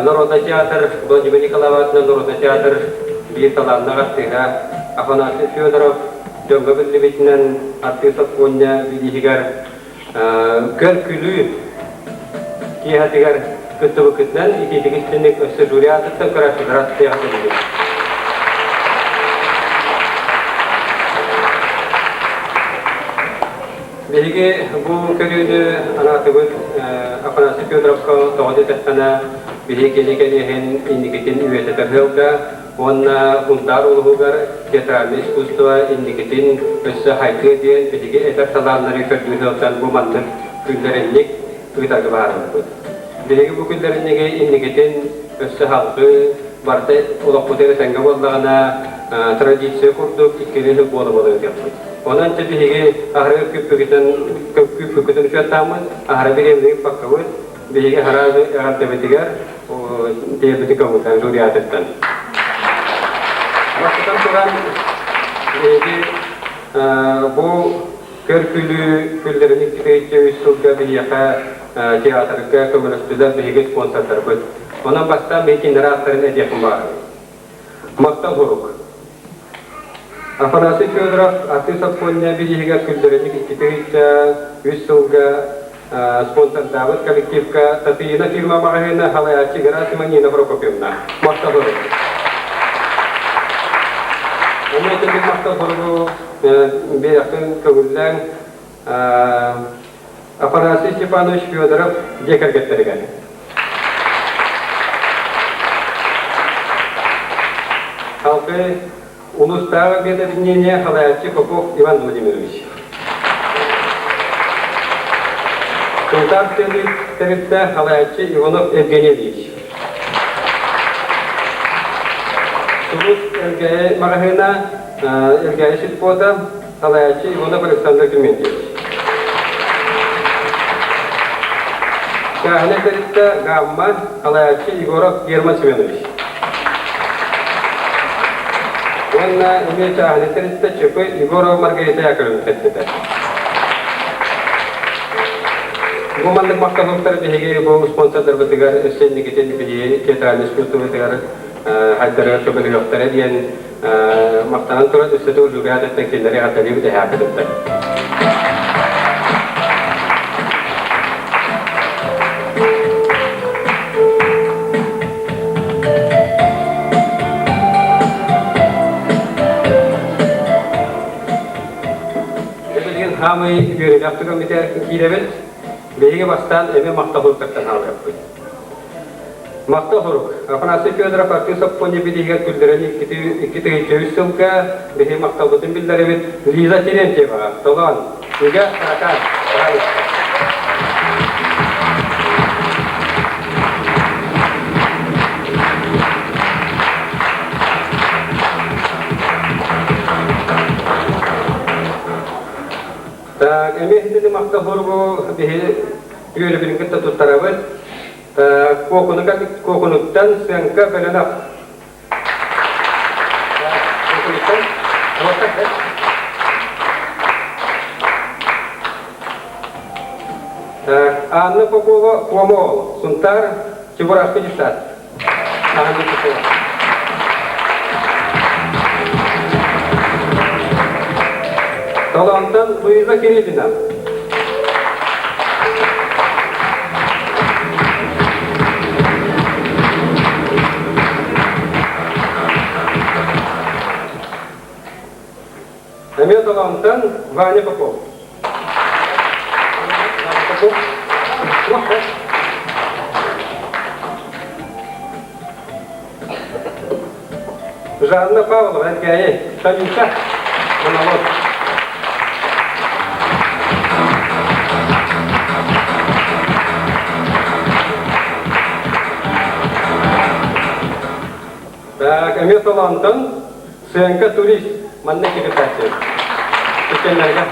Народный театр Владимир Николаевич Народный театр биир талааннаах артыыһа Афанасий Федоров дьоҥҥо биллибитинэн артыыс Оппуонньа бирииһигэр көр-күлүү киэһэтигэр кыттыбыккытынан итиитик истинник өссө жюри аатыттан көрөөччүлэр аттыаҕа кэллибит. Биһиги бу көрүүнү анаатыбыт Афанасий Федоровка тоҕо диэтэххинэ, биһиги кини кэриэһин инникитин үйэтитэр сыалга уонна Сунтаар улууһугар театральное искусство инникитин өссө хайдыа диэн биһиги эдэр талааннары көрдүү сылдьан бу маннык күллэринник ыытарга баарбыт. Биһиги бу күллэринниги инникитин өссө салгыы барыта олохпутугар этэҥҥэ буоллаҕына традиция курдук иккилии сыл буола-буола ыытыахпыт. Онон дьэ биһиги аһары күүппүкүтүн күүппүкүтүн учуоттааммыт, аһара бириэмэни ыыппаккабыт, биһиги аһара эҕэрдэбитигэр тиэрбити көҥүлтэн жюри аатыттан. Бастатан туран, биһиги бу көр-күлүү күллэрин 2 сылга биһиэхэ театрга көмөлөстүлэр биһиги спонсордарбыт. Онон бастаан биһиги кинилэр ааттарын этиэхпин баҕарабын. Махтал сурук. Афанасий Федоров артыыс Оппуонньа бирииһигэр күллэринник 2003 сылга спонсордаабыт коллективка Татыйына фирма маҕаһыына салайааччы Герасима Нина Прокопьевна. Махтал сурук. Онно итинник махтал суругу биэрэхпин көҥүллээн Афанасий Степанович Федоров дьиэ кэргэттэригэр. Халкы улуустааҕы объединение салайааччы Попов Иван Владимирович. Сунтаар тэрилтэ салайааччы Иванов Евгений Ильич. Сулус Элгээйи маҕаһыына Элгээйи сельпота Салайааччы Иванов Александр Климентьевич. Чааһынай тэрилтэ Гамма, салайааччы Егоров Герман Семенович. Уонна эмиэ чааһынай тэрилтэ ЧП Егорова Маргарита Яковлевна тэрилтэтэ. Бу маннык махталлыктары биһиги бу спонсордарбытыгар өссө инникитин биһиги театральный искусствобытыгар хайдарыгар көмөлөһүөхтэрэ диэн Махтанан туран өссө төгүл жюри кинилэри эҕэрдэлиибит эһээххититтэн. Билигин хаамый үөрүүлээх түгэммитигэр киирэбит. Биһиги бастаан эмиэ махталлыттан хаалыахпыт. Махтал сурук. Афанасий Федоров артыыс Оппуонньа бирииһигэр күллэрэн 2 3 сылга биһи махталбытын биллэрэбит Лиза Терентьеваҕа. Толоон. Үгэ Таракан. Так, эмиэ итини махтал суругу биһи үөрүбүн кытта туттарабыт. Куокунуттан Сыаҥка Бөлөнөх. Анна Попова, Куомо, Сунтар, Чебурашка десант. Анна Попова. Талантан Луиза Кириллина. Эмиэ талантан Ваня Попов. Попов. Жанна Павлова, Эргээйи, Танюша, монолог. Так, эмиэ Солонтон Сыаҥка турист манна кикитааччы. Иккеннэргэ.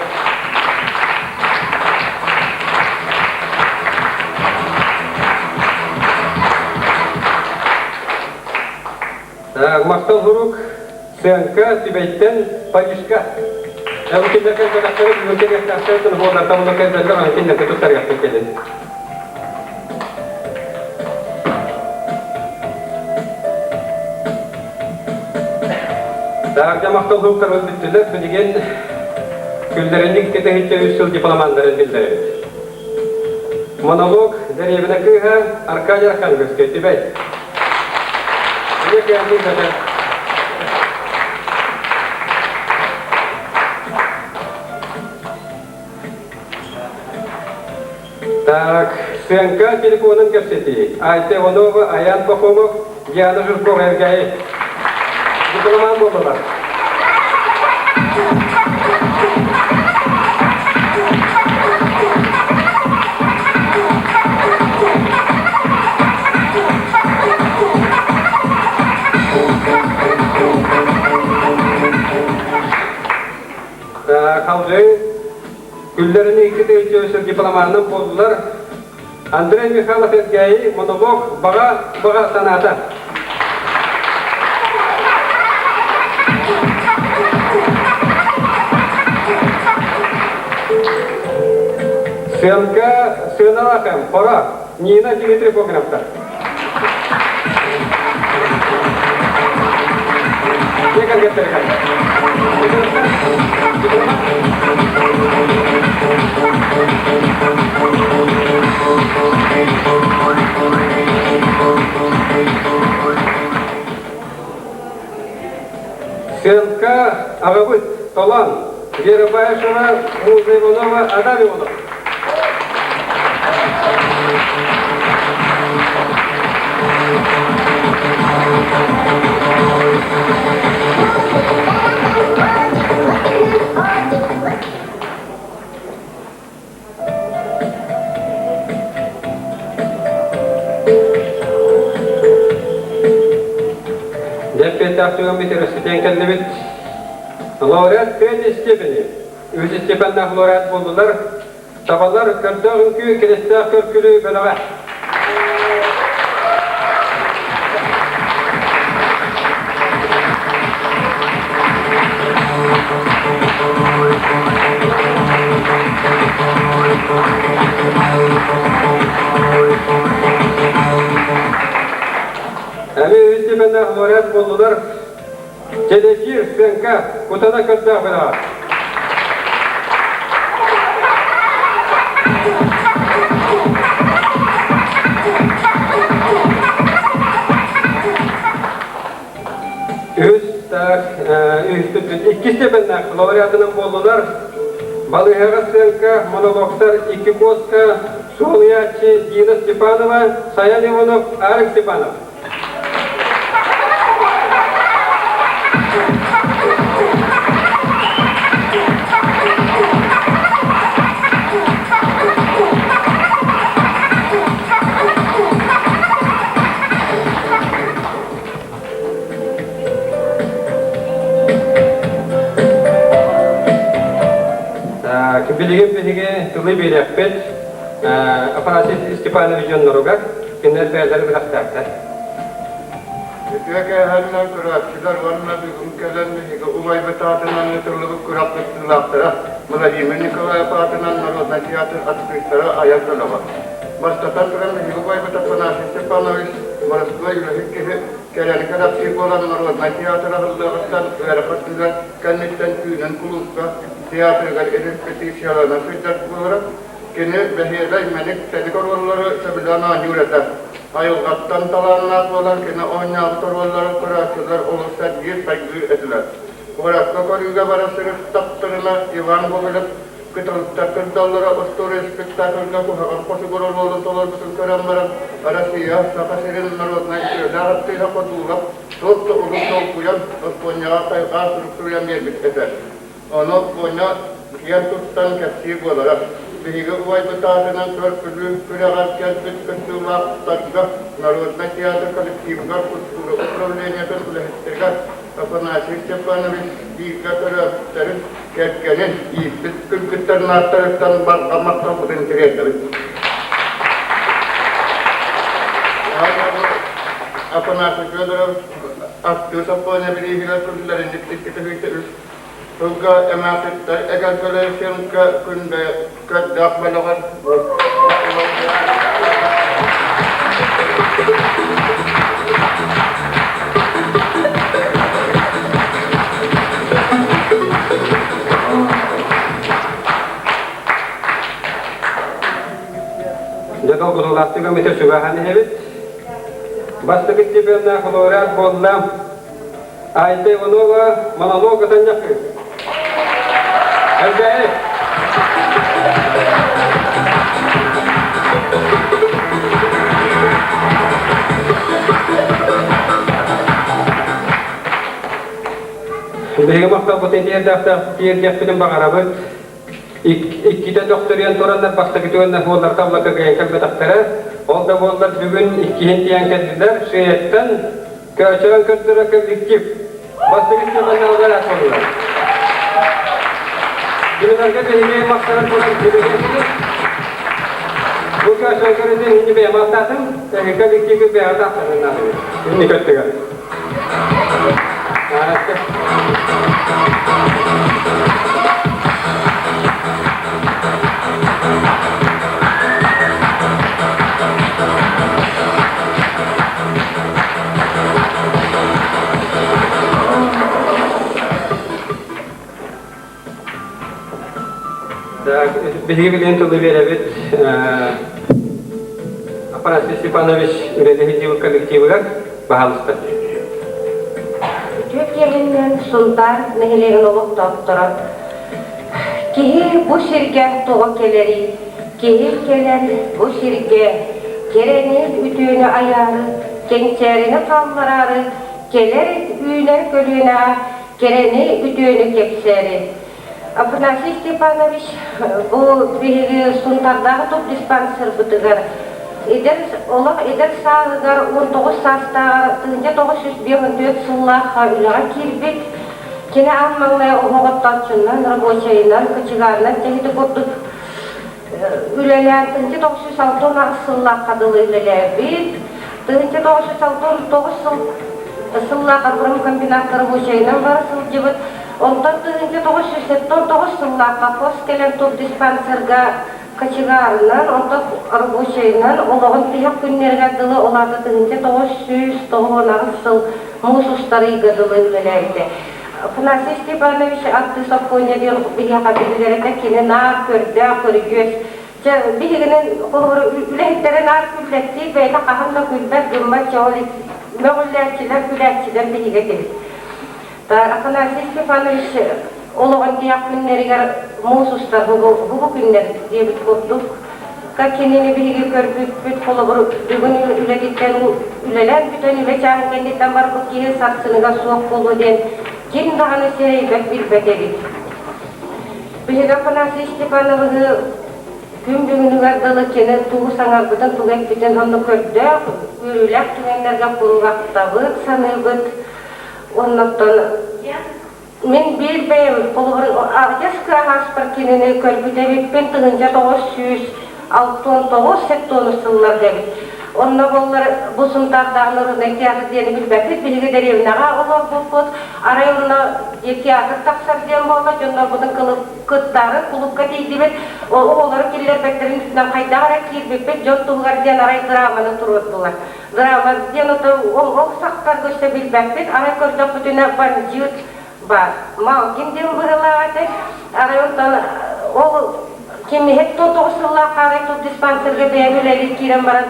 Так, махтал сурук Сыаҥка Түбэйтэн Парижка. Бу кинилэргэ кэлбэтэхтэрэ, бүгүн кэлиэхтээхтэр, телефоннартан була кэлбэллэр, аны кинилэргэ туттарыахпыт кэлин. Даарга махтал суруктарбыт бүттүлэр, билигин күллэринник кэтэһиччэ үс сыл дипломаннарын биллэрэбит. Монолог дэриэбинэ кыыһа Аркадий Архангельскай Түбэй. Так, сценка телефонун кэпсэтии. Айта Иванова, Аян Пахомов, Диана Жиркова, Эргээйи. Дипломан буоллулар. Халгыы Күллэрин икки дипломанынан буоллулар. Андрей Михайлов Эргээйи монолог баҕа баҕа санаата. Сыанка сыаналаахым, пора. Нина Дмитрий Богдановтар. Сыанка аҕабыт Толон, Вера Баишева, Муза Иванова, Адам Иванов. Дьэппиэттээх түгэммит өрөспүтүөн кэллибит. Лауреат третьей степени. Үс степеннээх лауреат буоллулар. Табалар көрдөөх үҥкүү киристээх көркүлүү бөлөҕө. Эми үс степеннээх лауреат буоллулар. Телефир, сценка, кутана көрдөөх бөлөҕө. Үс так, икки степеннээх лауреатынан буоллулар. Балыыһаҕа сценка, монологтар икки куоска, суолуйааччы Дина Степанова, Саян Иванов, Арик Степанов. Билигин биһиги тылы биэриэхпит Афанасий Степанович дьонноругар Кинилэр бэйэлэрэ бэлэхтээхтэр. Үтүө кээһэннэн көрөөччүлэр уонна бүгүн кэлэн биһиги убайбыт аатынан ыытыллыбыт күрэх кыттыылаахтара Владимир Николаев аатынан народнай театр артыыстара айар бөлөҕө. Бастатан туран биһиги убайбыт Афанасий Степанович боростуой үлэһит киһи кэрэни кэрэхсиир буолан народнай театр аһыллыаҕыттан ыарахан үлэ кэнниттэн түүнүн кулуупка театрыгар репетициялана сылдьар буолара. Кини бэһиэлэй мэник тэник оруоллары сөбүлээн оонньуур этэ. Айылҕаттан талааннаах буолан кини оонньообут оруолларын көрөөччүлэр олус сэргиир, хайгыыр этилэр. Куоракка көрүүгэ бара сырыттахтарына Иван Гоголев Кыталыктар кырдаллара остуоруйа спектакльга куһаҕан хотугур оруолун толорбутун көрөн баран, Россия, Саха сирин народнай үтүөлээх артыыһа Хотуулап туох да урут долгуйан, Оппуонньаҕа хайҕаан сурук суруйан биэрбит этэ. Ону Оппуонньа киэн туттан кэпсиир буолара. Биһиги убайбыт аатынан көр-күлүү күрэҕэр кэлбит кыттыылаахтарга народнай театр коллективыгар культура управлениетын үлэһиттэригэр Афанасий Степанович бииргэ төрөөбүттэрин, кэргэнин, ииппит кыргыттарын ааттарыттан барҕа махталбытын тириэрдэбит. Афанасий Федорович артыыс Аппония бирииһигэр күллэринник икки үс сылга эмээхситтэр эгэлгэлэр съемка күндэ көрдөөх бөлөҕөр Дьэ долгутуулаахтык өмүтэ сүбэһэн иһэбит. Бастакы степеннээх лауреат буолла Айта Иванова монолог Атаньякы. Элбээйи. Биһиги махталбытын тиэрдиэхпитин баҕарабыт. Иккитэ төхтөрүйэн тураннар бастакы түгэннэр буоллар таблака кыайан кэлбэтэхтэрэ. Ол да буоллар бүгүн иккиһин тиийэн кэллилэр. Шеяттан Көөчөөн көрдөрөр коллектив бастакы степеннээх лауреат буоллулар. Кинилэргэ биһиги махтанан туран билигин бу көөчөөн көрүтүн инни бэйэм ааттаатым, эһиги коллективы бэйэҕит ааттарынан инни көттүгэр. Биһиги билигин тылы биэрэбит Афанасий Степанович үлэлэһии коллективыгар баһаалыста. Үтүө киэһиннэн Сунтаар нэһилиэгин олохтоохторо киһи бу сиргэ тоҕо кэлэрий Киһи кэлэн бу сиргэ кэрэни үтүөнү айаары, кэнчээрине хааллараары, кэлэр үүнэр көлүөнэҕэ кэрэни үтүөнү кэпсээри. Афанасий Степанович бу биһиги Сунтардааҕы тубдиспансербытыгар эдэр олох эдэр сааһыгар 19 саастааҕар 1954 сыллаахха үлэҕэ киирбит. Кини аан маҥнай оһоҕоттооччунан, рабочайынан, кочегарынан тэһити курдук Үлэлээн 1968 сыллаахха дылы үлэлээбит. 1969 сыл сыллаах промкомбинат рабочайынан бара сылдьыбыт. Онтон 1979 сыллаахха хос кэлэн тубдиспансерга кочегарынан, онтон рабочайынан олоҕун тиһэх күннэригэр дылы ол аата 1998 сыл муус устар ыйга дылы үлэлээбитэ. Афанасий Степанович артыыс Оппуонньа диэн биһиэхэ биллэрэтэ кини наар көрдөөх, көрүдьүөс. Чэ, биһигинэн холобур үлэһиттэрэ наар күллэттиир, бэйэтэ хаһан да күлбэт, гыммат, чэ ол мөҕүллээччилэр, күлээччилэр биһигэ этибит. Афанасий Степанович олоҕун тиһэх күннэригэр муус устар бу күннэр диэбит курдук кинини биһиги көрбүппүт холобур бүгүн үлэтиттэн үлэлээн бүтэн үлэ чааһын кэнниттэн барбыт киһи сарсыныгар суох буолуо диэн ким даҕаны сэрэйбэт билбэт эбит. Биһиги Афанасий Степановиһы күн бүгүнүгэр дылы кини тугу саҥарбытын, тугу эппитин онно көрдөөх, үөрүүлээх түгэннэргэ куруук саныыбыт. Оннуттан Мин биир бэйэм холобур аҕыйах кыаһааспар кинини көрбүт эбиппин 1969 сектону сылларга эбит. Онно буоллар бу Сунтаардаах народнай театр диэни билбэппит, биһиги дэриэбинэҕэ олорбуппут. Арай онно театр тахсар диэн буолла, дьоннорбутун кыттаары кулуупка тиийдибит. Оҕолору киллэрбэттэрин үрдүнэн хайдах эрэ киирбиппит, дьон туһугар диэн арай драманы туруордулар. Драма диэн ол ол сахтарга өссө билбэппит, арай көрдөхпүтүнэ бандьыыт баар. Малгин диэн быһыылаах этэ. Арай онтон ол кимиһит тоҕус сыллаах арай тут диспансерга бэйэм үлэлии киирэн баран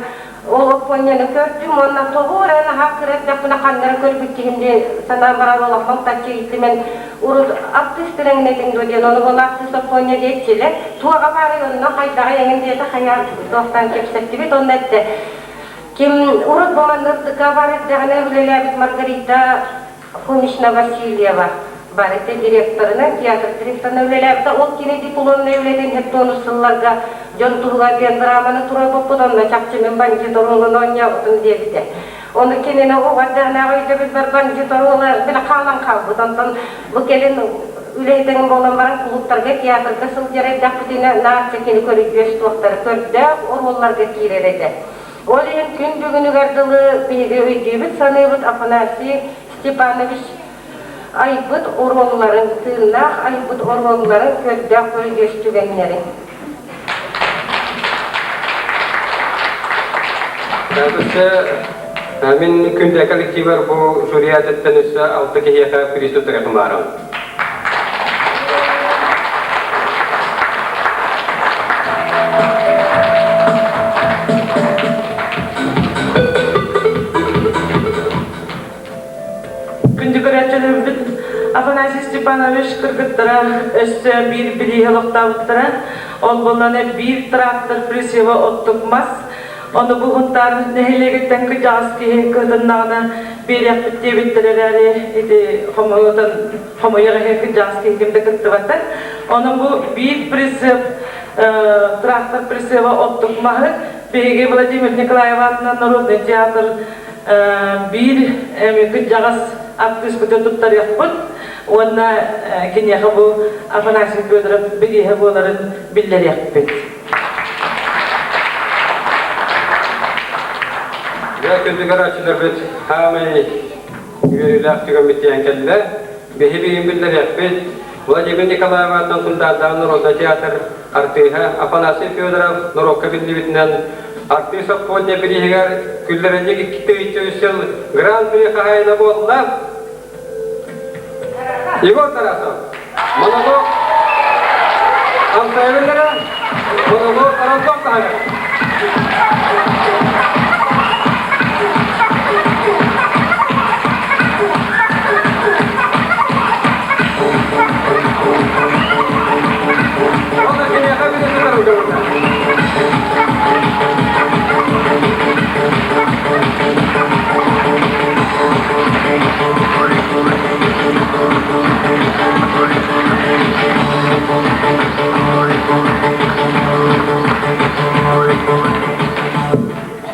ол Оппуонньаны көрдүм уонна тоҕо эрэ наһаа кыра эрдэхпинэ ханна эрэ көрбүт киһим дии санаан баран олохпун таччы ииттим. урут артыыс тирэҥнэтиҥ дуо диэн ону буола артыыс Оппуонньа диэччилэр туоҕа баарый онно хайдаҕый эҥин диэтэ хайаан туохтаан кэпсэттибит онно эттэ ким урут бу манна ырдыка бар эрдэҕинэ үлэлээбит Маргарита Фомична Васильева барыта директорынан, театр директорынан үлэлээбитэ. Ол кини дипломнай үлэтин хеттуонус сылларга дьон туһугар диэн драманы туруорбуппут, онно чахчы мин бандьыыт оруолун оонньообутум диэбитэ. Ону кинини оҕо эрдэҕинээҕи өйдөбүлбэр бандьыыт оруола били хаалан хаалбыт. Онтон бу кэлин үлэһитэҥин буолан баран кулууптарга, театрга сылдьар эрдэхпитинэ наар кини көрүдьүөс туохтары көрдөөх оруолларга киирэр этэ. Ол иһин күн бүгүнүгэр дылы биһиги өйдүүбүт-саныыбыт Афанасий Степанович айбыт оруолларын, тыыннаах айбыт оруолларын көрдөөх көрүдьүөс түгэннэрин. Өссө мин күндэ коллективар бу жюри аатыттан өссө алта киһиэхэ приз туттарыахым Күндү көрөөччүлэрбит Афанасий Степанович кыргыттара өссө биир билииһи олохтообуттара. Ол буоллаҕына биир трактор присева оттук мас. Ону бу Һунтаар нэһилиэгиттэн кырдьаҕас киһи кыһытыннаҕына биэриэхпит диэбиттэр эрээри ити хомуйутан хомуйар иһин кырдьаҕас киһи ким да кыттыбата. Ону бу биир прицеп трактор прицеба оттук маһы биһиги Владимир Николаев аатынан народный театр биир кырдьаҕас артыыспытын туттарыахпыт уонна киниэхэ бу Афанасий Федоров бирииһэ буоларын биллэриэхпит. Дьэ, күндү көрөөччүлэрбит, хаамай үөрүүлээх түгэммит тиийэн кэллэ. Биһи бүгүн биллэриэхпит Владимир Николаев аатынан Сунтаардаах народнай театр артыыһа Афанасий Федоров норуокка биллибитинэн артыыс Оппуонньа бирииһигэр күллэринньик 2003 сыл Гран-при хаһаайына буолла. Егор Тарасов, монолог Амсайбыллара, монолог Аранцов таһыгар.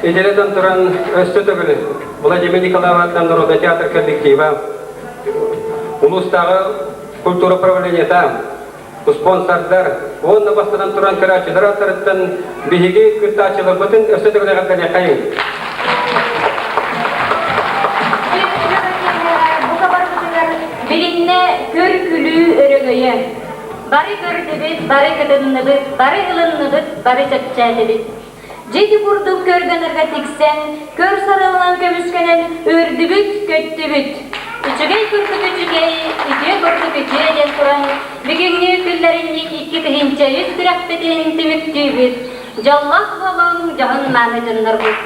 Итилэтэн туран өссө төгүл Владимир Николаев аатынан народнай театр коллектива улуустааҕы культура управлениета спонсордар уонна бастатан туран көрөөччүлэр ааттарыттан биһиги кыттааччыларбытын өссө төгүл эҕэрдэлиэххэйиҥ. Билиннэ көр-күлүү өрөгөйө. Бары көрдүбүт, бары кытынныбыт, бары ылынныбыт, бары чэпчээтибит. Дьиги курдук көргөнөргө тиксэн, көр сарылынан көмүскэнэн үрдүбүт, көттүбүт. Үчүгэй курдук үчүгэй, үтүө курдук үтүө диэн туран, бүгүҥҥү күллэринньик 2003 күрэхпитин түмүктүүбүт. Дьоллоох буолуҥ, дьоһун мааны дьоннорбут.